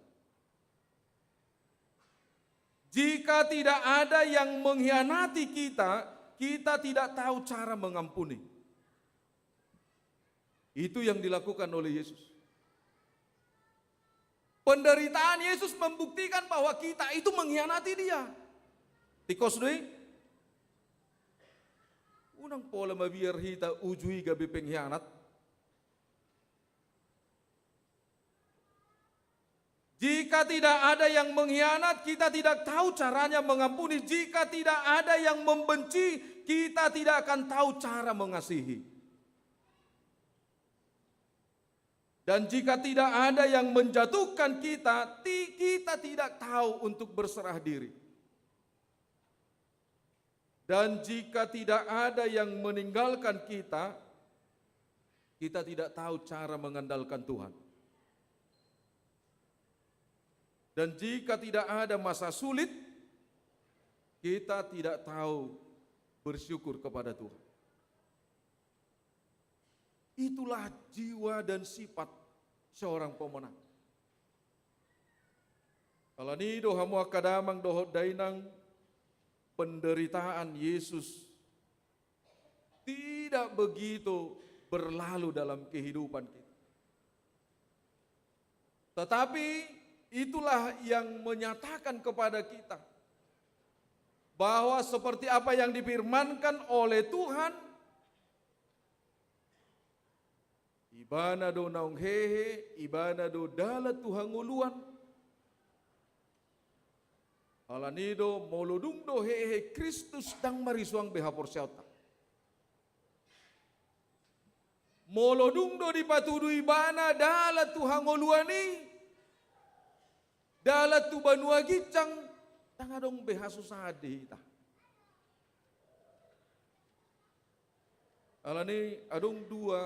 Jika tidak ada yang mengkhianati kita, kita tidak tahu cara mengampuni. Itu yang dilakukan oleh Yesus. Penderitaan Yesus membuktikan bahwa kita itu mengkhianati Dia. Tingkos do i. Unang pola mabiar hita uju i gabe pengkhianat. Jika tidak ada yang mengkhianat, kita tidak tahu caranya mengampuni. Jika tidak ada yang membenci, kita tidak akan tahu cara mengasihi. Dan jika tidak ada yang menjatuhkan kita, ti-, kita tidak tahu untuk berserah diri. Dan jika tidak ada yang meninggalkan kita, kita tidak tahu cara mengandalkan Tuhan. Dan jika tidak ada masa sulit, kita tidak tahu bersyukur kepada Tuhan. Itulah jiwa dan sifat seorang pemenang. Alani do hamu angka damang dohot dainang, penderitaan Yesus tidak begitu berlalu dalam kehidupan kita. Tetapi itulah yang menyatakan kepada kita bahwa seperti apa yang difirmankan oleh Tuhan, Ibana do naung hehe, Ibana do dalan tu hangoluan. Alani do, molo dung do hehe Kristus, ndang marisuang be haporseaonta. Molo dung do dipatudu Ibana dalan tu hangoluan i, dalan tu banua ginjang, ndang adong be hasusaan di hita. Alani adong dua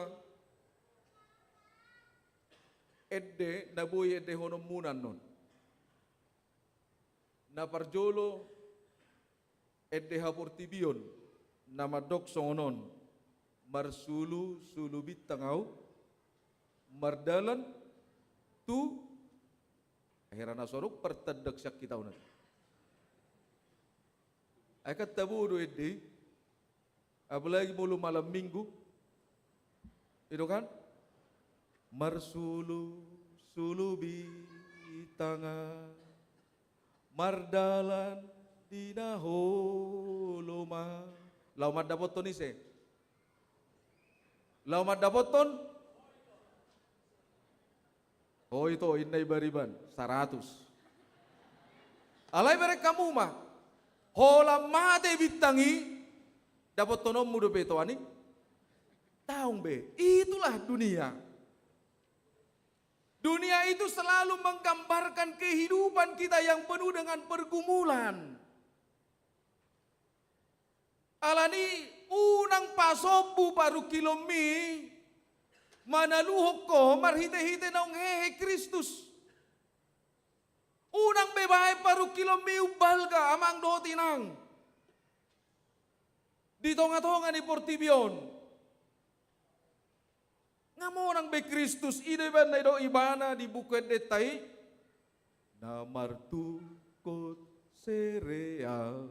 ende na boi endehononmuna annon. Na parjolo, ende haportibion, na mandok songon on: Marsulu-sulu bintang ahu, mardalan tu, hera na so adong partanda sian hita on. Ai kan tabo do ende i, apalagi molo malam minggu. I do kan? Marsulu-sulu bintang ahu, mardalan di na holom ahu. Laho mandapothon ise? Laho mandapothon? Ho ito, inna ibariban saratus. Alai bereng hamu ma, holan mate bintang i, dapothononmu dope itoan i? Daong be. Itulah dunia. Dunia itu selalu menggambarkan kehidupan kita yang penuh dengan pergumulan. Alani unang pasombu parungkilonmi manaluhon ho marhite-hite naung hehe Kristus. Unang be baen parungkilonmi umbalga, amang dohot inang, di tonga-tonga ni portibi on. Nga monang be Kristus. I do ibana, i do ibana di buku endenta i: Na martungkot sere ahu,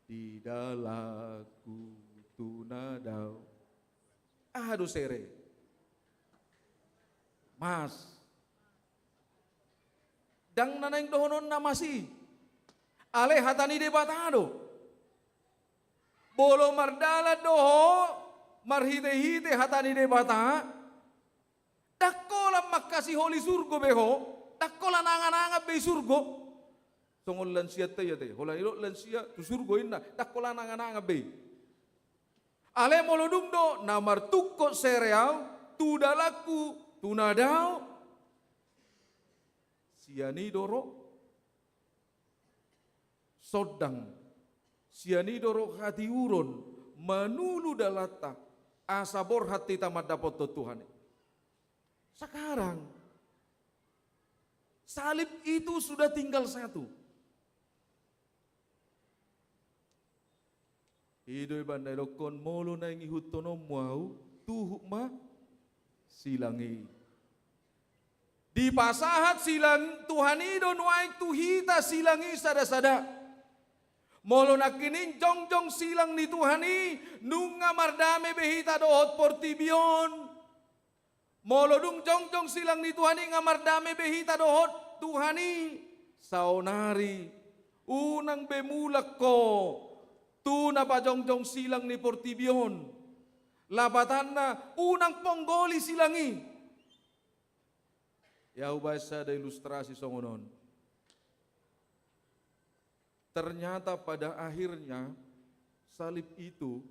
di dalanku tu na dao. Aha do sere? Mas. Ndang na naeng dohonon na mas i. Alai hata ni Debata do. Molo mardalan do ho marhite-hite hata ni Debata, ndang holan mangkasiholi surgo be ho, ndang holan angan-angan be i surgo. Songon lansia ta ia te, holan idok lansia tu surgo inna, ndang holan angan-angan be i. Alai molo dung do: Na martungkot sere ahu, tu dalanku tu na dao, sian i do ro sondang, sian i do ro hatiuron, manulu dalanta, asa borhat hita mandapothon Tuhan i. Sekarang, salib itu sudah tinggal satu. I do ibana didokkon: Molo naeng ihuthononmu ahu, tuhuk ma silang i. Dipasahat silang Tuhan i do nuaeng tu hita silang i sada-sada. Molo nangkining jongjong silang ni Tuhan i, nunga mardame be hita dohot portibi on. Molo dung jongjong silang ni Tuhan i, nga mardame be hita dohot Tuhan i, saonari unang be mulak ho tu na pajongjong silang ni portibi on. Lapatanna, unang ponggoli silang i. Ia hubaen sada ilustrasi songon on. Ternyata pada akhirnya salib itu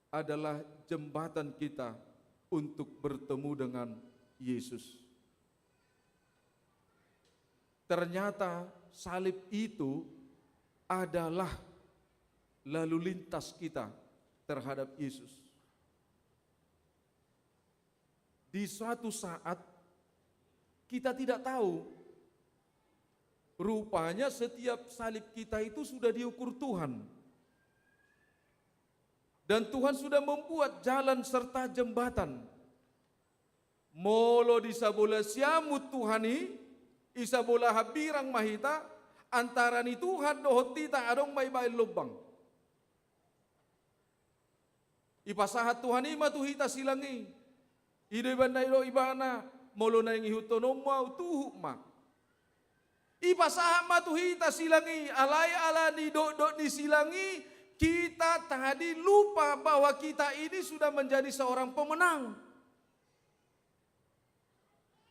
adalah jembatan kita untuk bertemu dengan Yesus. Ternyata salib itu adalah lalu lintas kita terhadap Yesus. Di suatu saat, kita tidak tahu, rupanya setiap salib kita itu sudah diukur Tuhan. Dan Tuhan sudah membuat jalan serta jembatan. Molo di sabola siamun Tuhan i, di sabola hambirang ma hita, antara ni Tuhan dohot hita adong ma ibaen lombang. Ipasahat Tuhan i ma tu hita silang i. I do ibana, i do ibana, molo naeng ihuthononmu ahu, tuhuk ma. Ipasahat ma tu hita silang i, alai ala ni dokdok ni silang i, kita tadi lupa bahwa kita ini sudah menjadi seorang pemenang.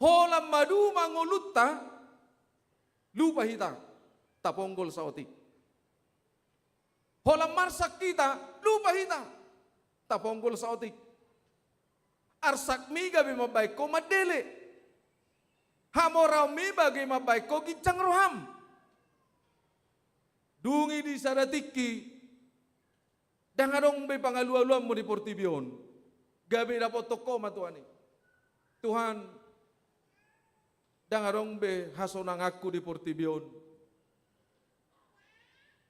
Holan maduma ngolunta, lupa hita, taponggol saotik. Holan marsak hita, lupa hita, taponggol saotik. Arsakmi gabe mambahen ho mandele. Hamoraonmi gabe mambahen ho ginjang roham. Dung i di sada tingki, ndang adong be pangalualuanmu di portibi on. Gabe dapothon ho ma Tuhan i. Tuhan, ndang adong be hasonanganku di portibi on.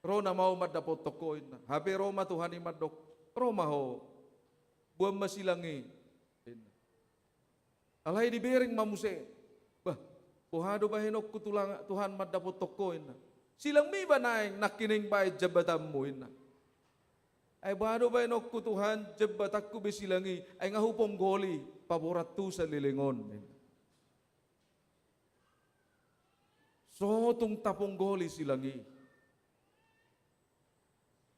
Ro nama ho mandapothon ho, inna. Hape ro ma Tuhan i mandok, ro ma ho. Boan ma silang i, inna. Alai dibereng ma muse. Bah, boha do bahenonku tulang-, Tuhan mandapothon ho, inna. Silangmi ba naeng nangkining baen jambatanmu, inna. Ai boha do bahenonku Tuhan jambatanku be silang i, ai nga huponggoli paborat tu saleleng on, inna. So tung taponggoli silang i.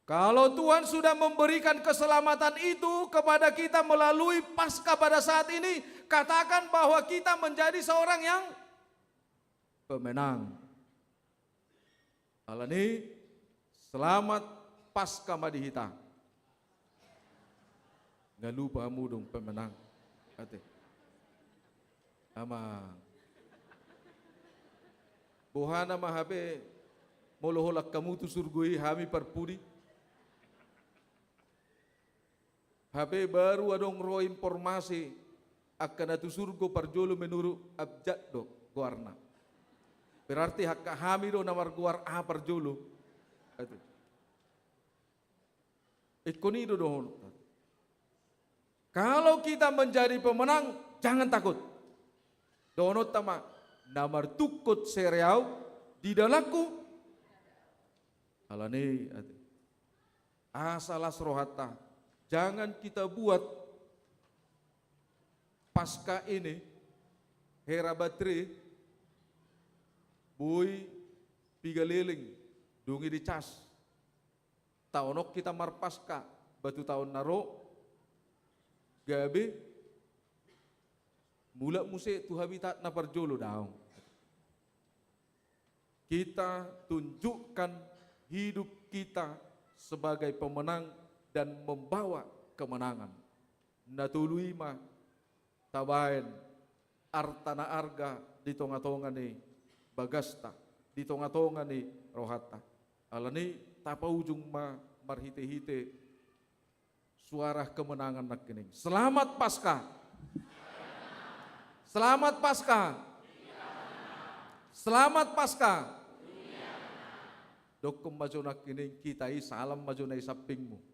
Kalau Tuhan sudah memberikan keselamatan itu kepada kita melalui Paskah pada saat ini, katakan bahwa kita menjadi seorang yang pemenang. Alani, selamat Paskah ma di hita. Nga lupa hamu dung pemenang. Ate. Amang. Boha nama hape molo holan hamu tu surgo i, hami parpudi. Hape baru adong ro informasi angka na tu surgo parjolo menurut abjad do goarna. Berarti angka hami do na margoar aha parjolo. Ate. Ingkon i do dohononta. Kalau kita menjadi pemenang, jangan takut. Dohononta ma, na martungkot sere ahu di dalanku. Alani, ate. Asa las rohanta. Jangan kita buat Paskah ini, hera baterai, boi piga leleng, dung i dicas. Taon on hita marpaskah, ba tu taon na ro, gabe mulak muse tu habitat na parjolo, daong. Kita tunjukkan hidup kita sebagai pemenang dan membawa kemenangan. Na tolu i ma tabaen arta na arga di tongatonga ni bagasta, di tongatonga ni rohanta. Alani, tapaujung ma marhitehite suara kemenangan nangkining. Selamat Paskah. Selamat Paskah. Selamat Paskah. Dokkon ma jo nangkining kita i, salam ma jo na di sampingmu.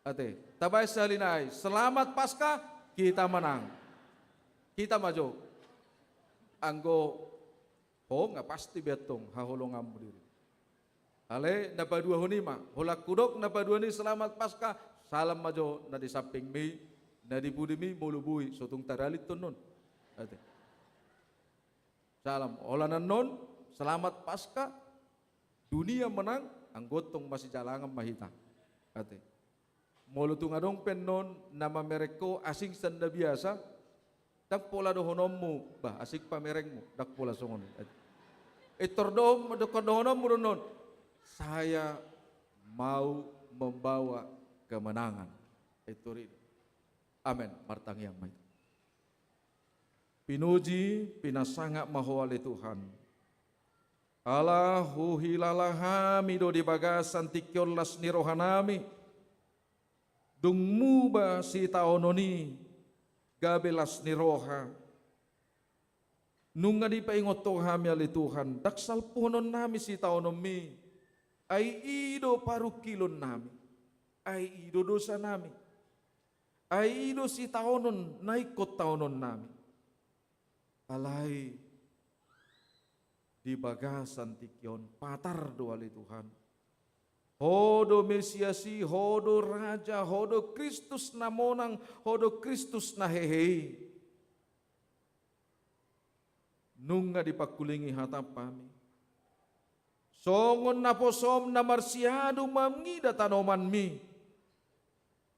Ate, tabaen sahali nai, selamat Paskah, kita menang. Hita ma jo. Anggo ho nga pasti be antong haholonganmu diri. Alai na paduahon i ma, holan hudok na paduahon i selamat Paskah, salam ma jo na di sampingmi, na di pudimi, molo boi, so tung taralithon non. Ate. Salam, holan annon, selamat Paskah, dunia menang, anggo antong masijalangan ma hita. Ate. Molo tung adong pe annon na mamereng ho asing sian na biasa, ndang pola dohononmu, bah, asing pamerengmu, ndang pola songon i. Pintor do-, dohononmu do annon, saya mau membawa kemenangan. Pintor i do. Amen. Martangiang ma hita. Pinuji, pinasangap ma Ho ale Tuhan. Ala huhilala hami do di bagasan tingki on las ni rohanami. Dung muba sitaonon i gabe las ni roha. Nunga dipaingot Ho hami ale Tuhan, ndang salpuhononnami sitaononmi. Ai i do parungkilonnami. Ai i do dosanami. Ai i do sitaonon na ingkon taononnami. Alai di bagasan tingki on patar do ale Tuhan. Ho do Mesias i, ho do Raja, ho do Kristus na monang, ho do Kristus na hehe i. Nunga dipangkulingi hatam hami. Songon naposom na marsiadu mangida tanomanmi.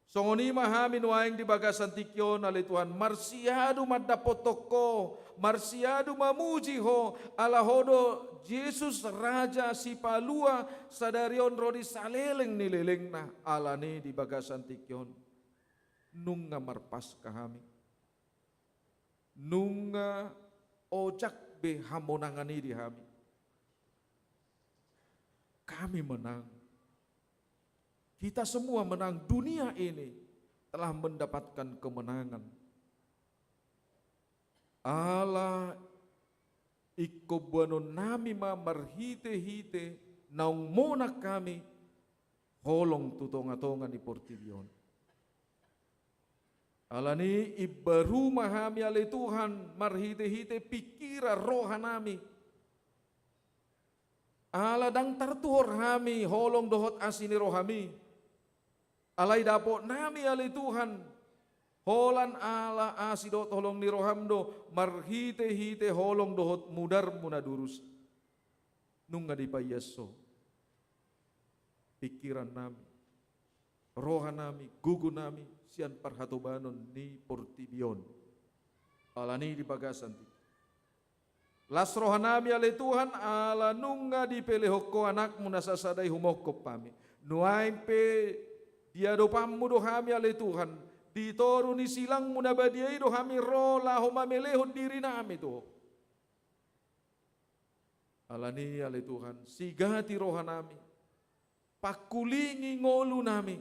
Songon i ma hami nuaeng di bagasan tingki on ale Tuhan, marsiadu mandapothon Ho, marsiadu mamuji Ho, ala Ho do Jesus Raja Sipalua sadari on ro di saleleng ni lelengna, alani di bagasan tingki on. Nunga marpaska hami. Nunga ojak be hamonangan i di hami. Kami menang. Kita semua menang. Dunia ini telah mendapatkan kemenangan. Ala ingkon boanonnami ma marhite-hite naung monang hami holong tu tonga-tonga ni portibi on. Alani i imbaru ma hami ale Tuhan marhite-hite pingkiran rohanami. Ala ndang tartuhor hami holong dohot asi ni rohami. Alai dapotnami ale Tuhan, holan ala asi dohot holong ni roham do marhite-hite holong dohot mudarmu na durus. Nunga dipaias Ho pingkirannami, rohanami, gogonami sian parhatobanon ni portibi on. Alani di bagasan tingki. Las rohanami ale Tuhan, ala nunga dipelehon Ho anakmu na sasada i humongkop hami. Nuaeng pe di adopanmu do hami ale Tuhan, di toru ni silangmu na badia i do hami ro laho mamelehon dirinami tu Ho. Alani ale Tuhan, sigati rohanami, pangkulingi ngolunami,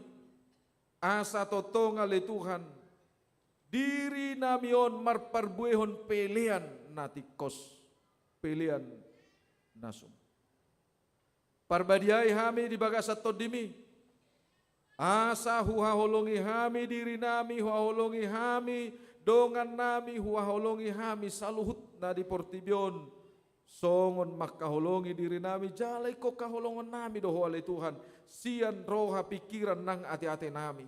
asa tongtong ale Tuhan, dirinami on marparbuehon pelean na tingkos, pelean na sumar. Parbadiai hami di bagasan tondimi, asa huhaholongi hami dirinami, huhaholongi hami dongannami, huhaholongi hami saluhutna di portibi on, songon mangkaholongi dirinami, jala ingkon haholongonnami do Ho ale Tuhan, sian roha pingkiran nang ate-atenami.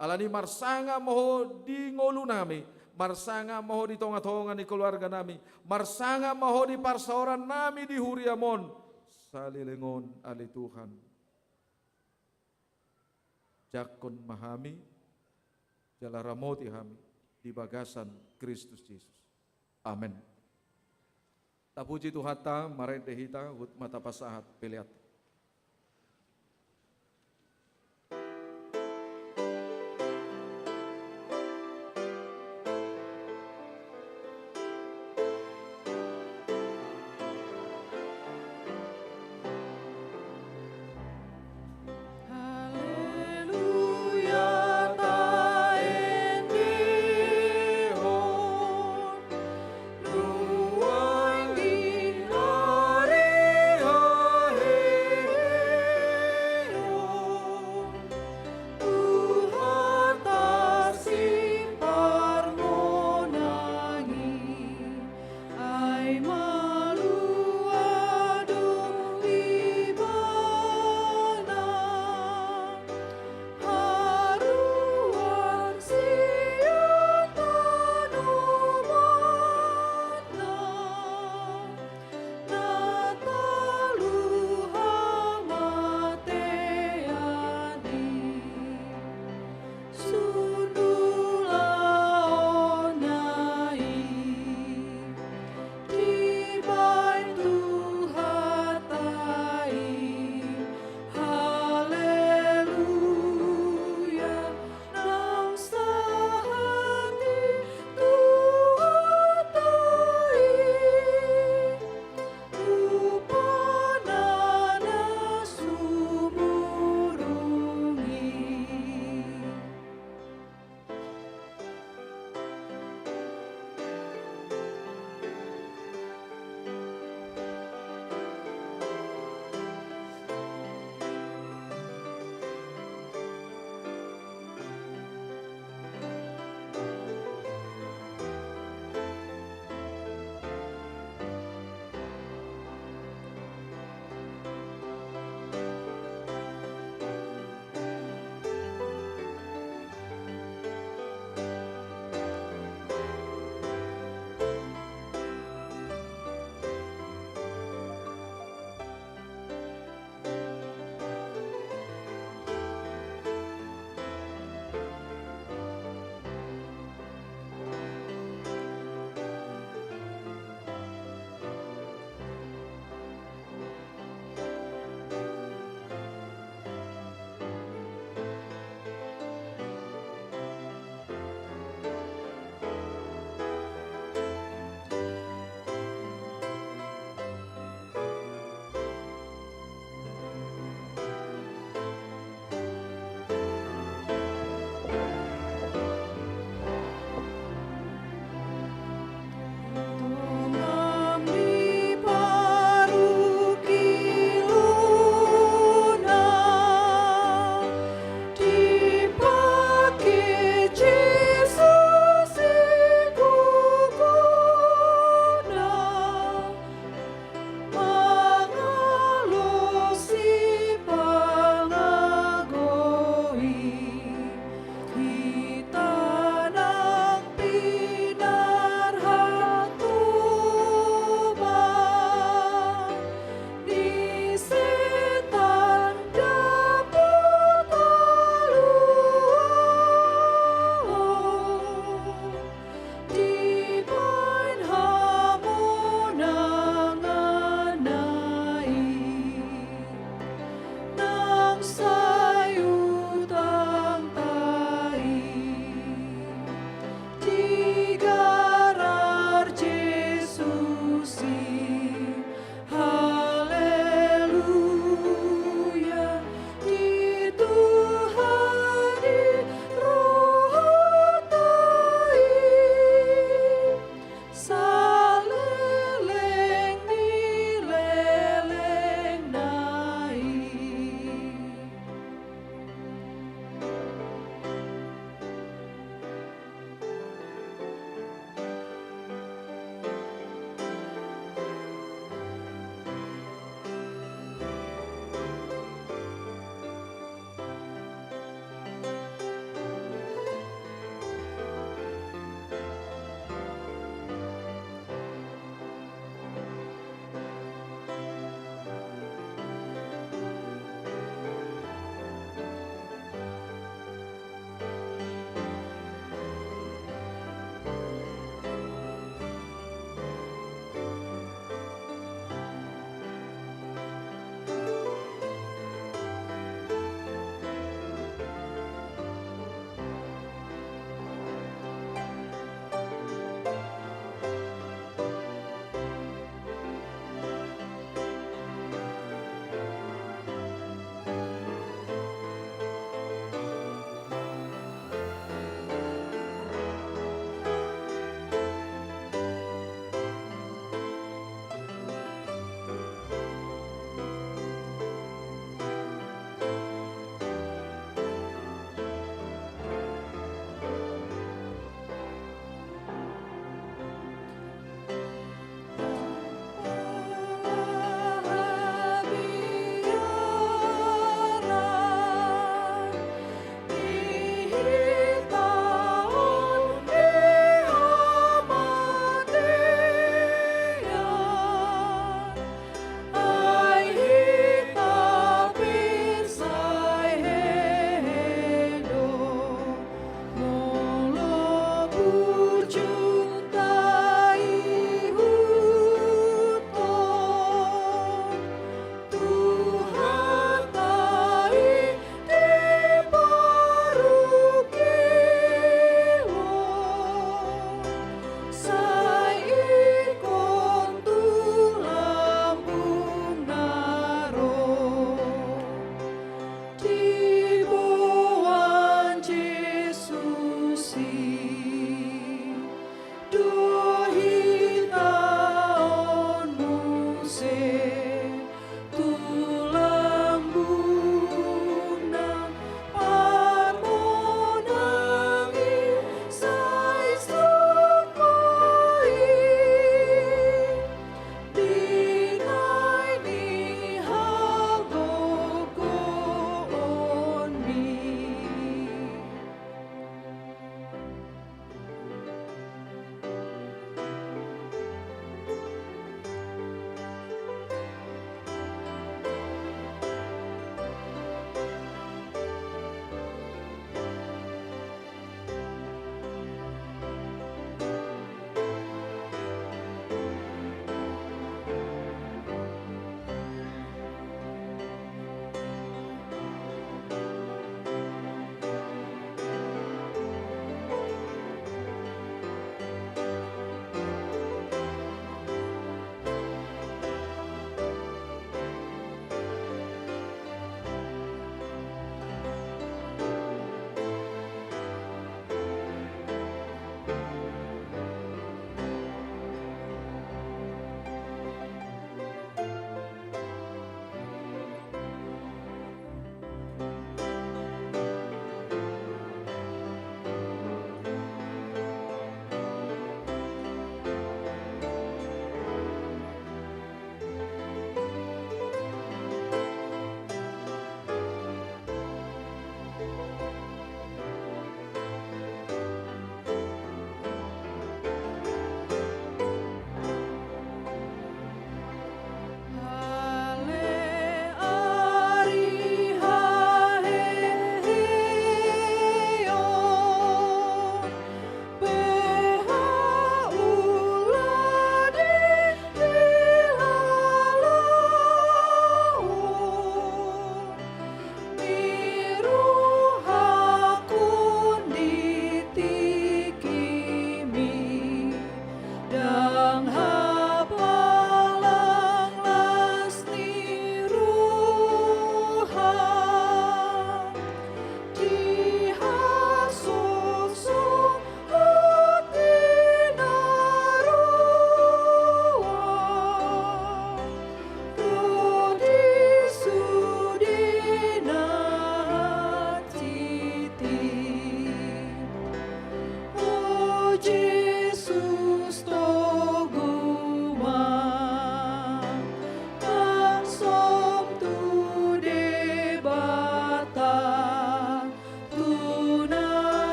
Alani marsangap ma Ho di ngolunami, marsangap ma Ho di tonga-tonga ni keluarganami, marsangap ma Ho di parsaorannami di huriam on, saleleng on ale Tuhan. Jangkon ma hami, jala ramoti hami di bagasan Kristus Jesus. Amen. Tapuji Tuhanta, marende hita, huhut ma tapasahat pelean.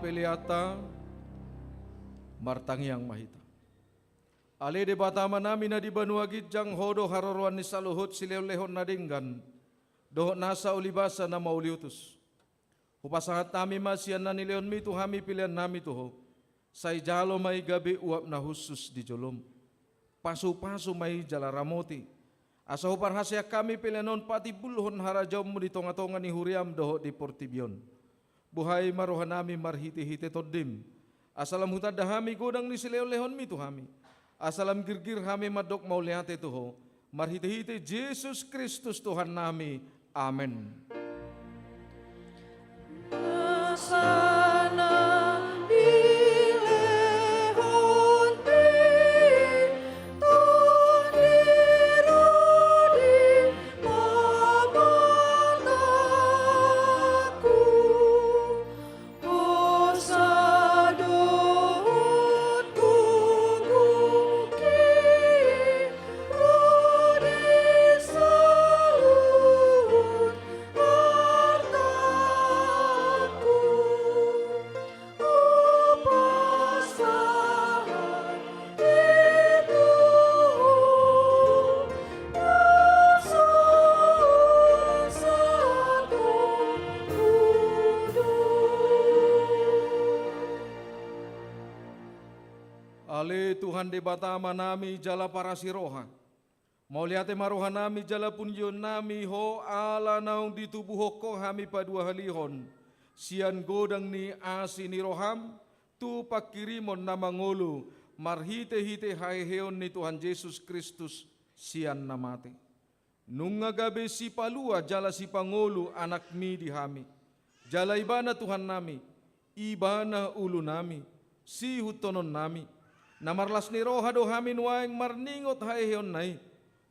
Peleanta, martangiang ma hita. Ale Debata Amanami na di banua ginjang, Ho do haroroan ni saluhut silehonlehon na denggan dohot nasa ulibasa na mauliutus. Hupasahat hami ma sian na nilehonmi tu hami peleannami tu Ho. Sai jalo ma i gabe uap na hushus di jolom. Pasupasu ma i jala ramoti, asa huparhaseang hami pelean on patimbulhon harajaonmu di tongatonga ni huriam dohot di portibi on. Buhai ma rohanami marhitehite Tondim, asa lam hutanda hami godang ni silehonlehonmi tu hami, asa lam girgir hami mandok mauliate tu Ho, marhitehite Jesus Kristus Tuhannami. Amen. Ale Tuhan Debata Amanami jala parasi roha, mauliate ma rohanami jala punjionnami Ho ala naung ditubuhon Ho hami paduahalihon sian godang ni asi ni roham tu pangkirimon na mangolu marhitehite haheheon ni Tuhan Jesus Kristus sian na mate. Nunga gabe sipalua jala sipangolu anakmi di hami. Jala ibana Tuhannami, ibana ulunami, siihutonnami. Na marlas ni roha do hami nuaeng marningot haheheonna i.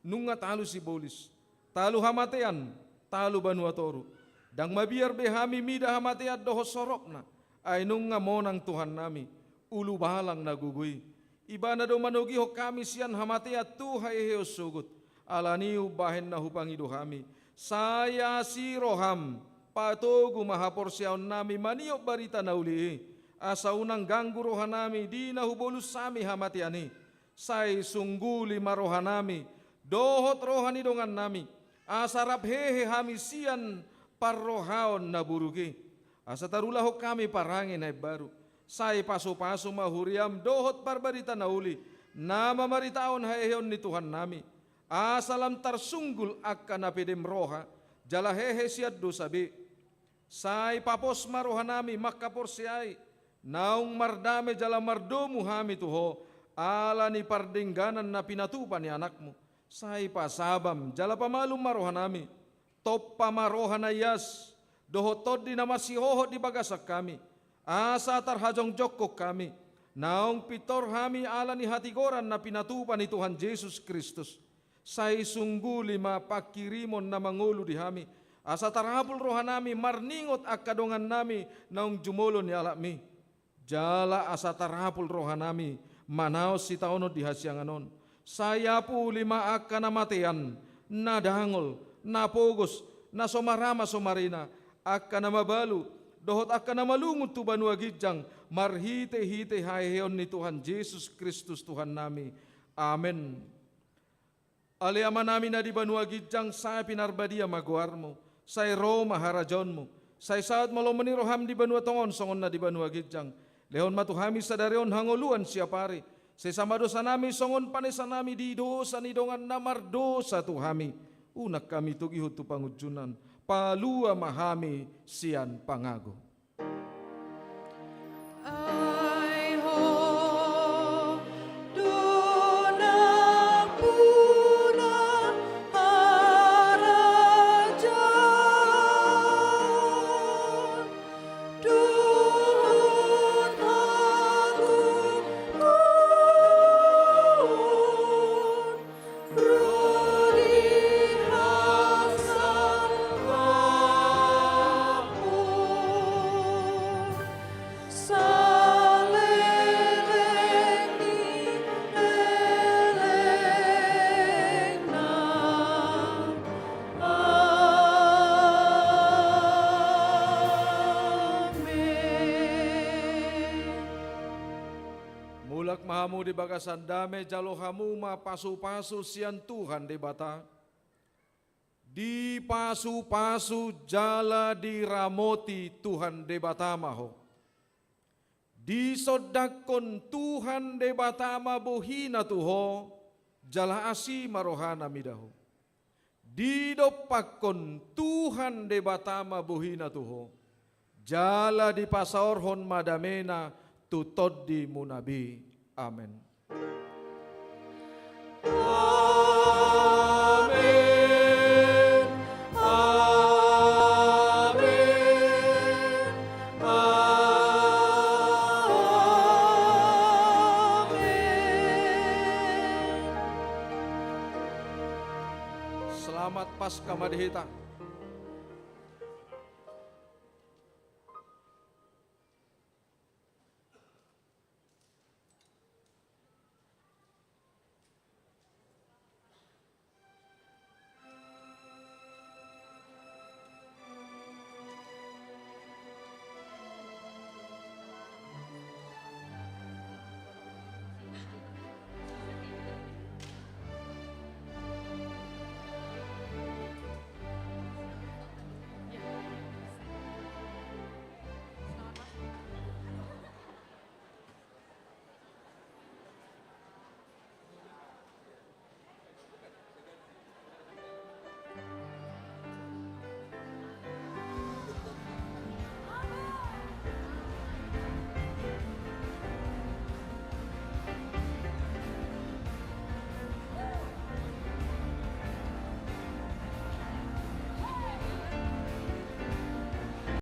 Nunga talu sibolis, talu hamatean, talu banua toru. Ndang mabiar be hami mida hamatean dohot sorokna, ai nunga monang Tuhannami, ulubalang na gogo i. Ibana do manogihon hami sian hamatean tu haheheon sogot. Alani i umbahen na hupangido hami, sai asi roham, patogu ma haporseaonnami maniop barita na uli i, asa unang ganggu rohanami di na hubolus hami hamatean i. Sai sungguli ma rohanami dohot roha ni dongannami, asa rap hehe hami sian parrohaon na buruk i. Asa tarulahon hami parange na imbaru. Sai pasupasu ma huriam dohot parbarita na uli na mamaritahon haheheon ni Tuhannami, asa lam tarsunggul angka na pedem roha jala hehe sian dosa be. Sai papos ma rohanami mangkaporseai, naung mardame jala mardomu hami tu Ho ala ni pardengganan na pinatupa ni Anakmu. Sai pasabam jala pamalum ma rohanami. Tompa ma roha na ias dohot tondi na marsihohot di bagasan hami, asa tarhajongjongkon hami, naung pintor hami ala ni hatigoran na pinatupa ni Tuhan Jesus Kristus. Sai sungguli ma pangkirimon na mangolu di hami, asa tarapul rohanami marningot angka dongannami naung jumolo ni alapmi. Jala asa tarapul rohanami manaon sitaonon di hasiangan on. Sai apuli ma angka na matean, na dangol, na pogos, na so marama so marina, angka na mabalu, dohot angka na malungun tu banua ginjang, marhitehite haheheon ni Tuhan Jesus Kristus Tuhannami. Amen. Ale Amanami na di banua ginjang, sai pinarbadia ma goarmu, sai ro ma harajaonmu, sai saut ma lomo ni roham di banua tonga on songon na di banua ginjang. Lehon ma tu hami sadari on hangoluan siapari, sesa ma dosanami songon panesanami di dosa ni dongan na mardosa tu hami. Unang hami togihon tu pangunjunan, palua ma hami sian pangago. Hamu di bagasan dame, jalo hamu ma pasupasu sian Tuhan Debata. Dipasupasu jala diramoti Tuhan Debata ma ho. Disondangkon Tuhan Debata ma bohina tu ho, jala asi ma rohana mida ho. Didompakkon Tuhan Debata ma bohina tu ho, jala dipasaorhon ma damena tu tondimuna be. Amen. Amen. Amen. Amen. Selamat Paskah ma di hita.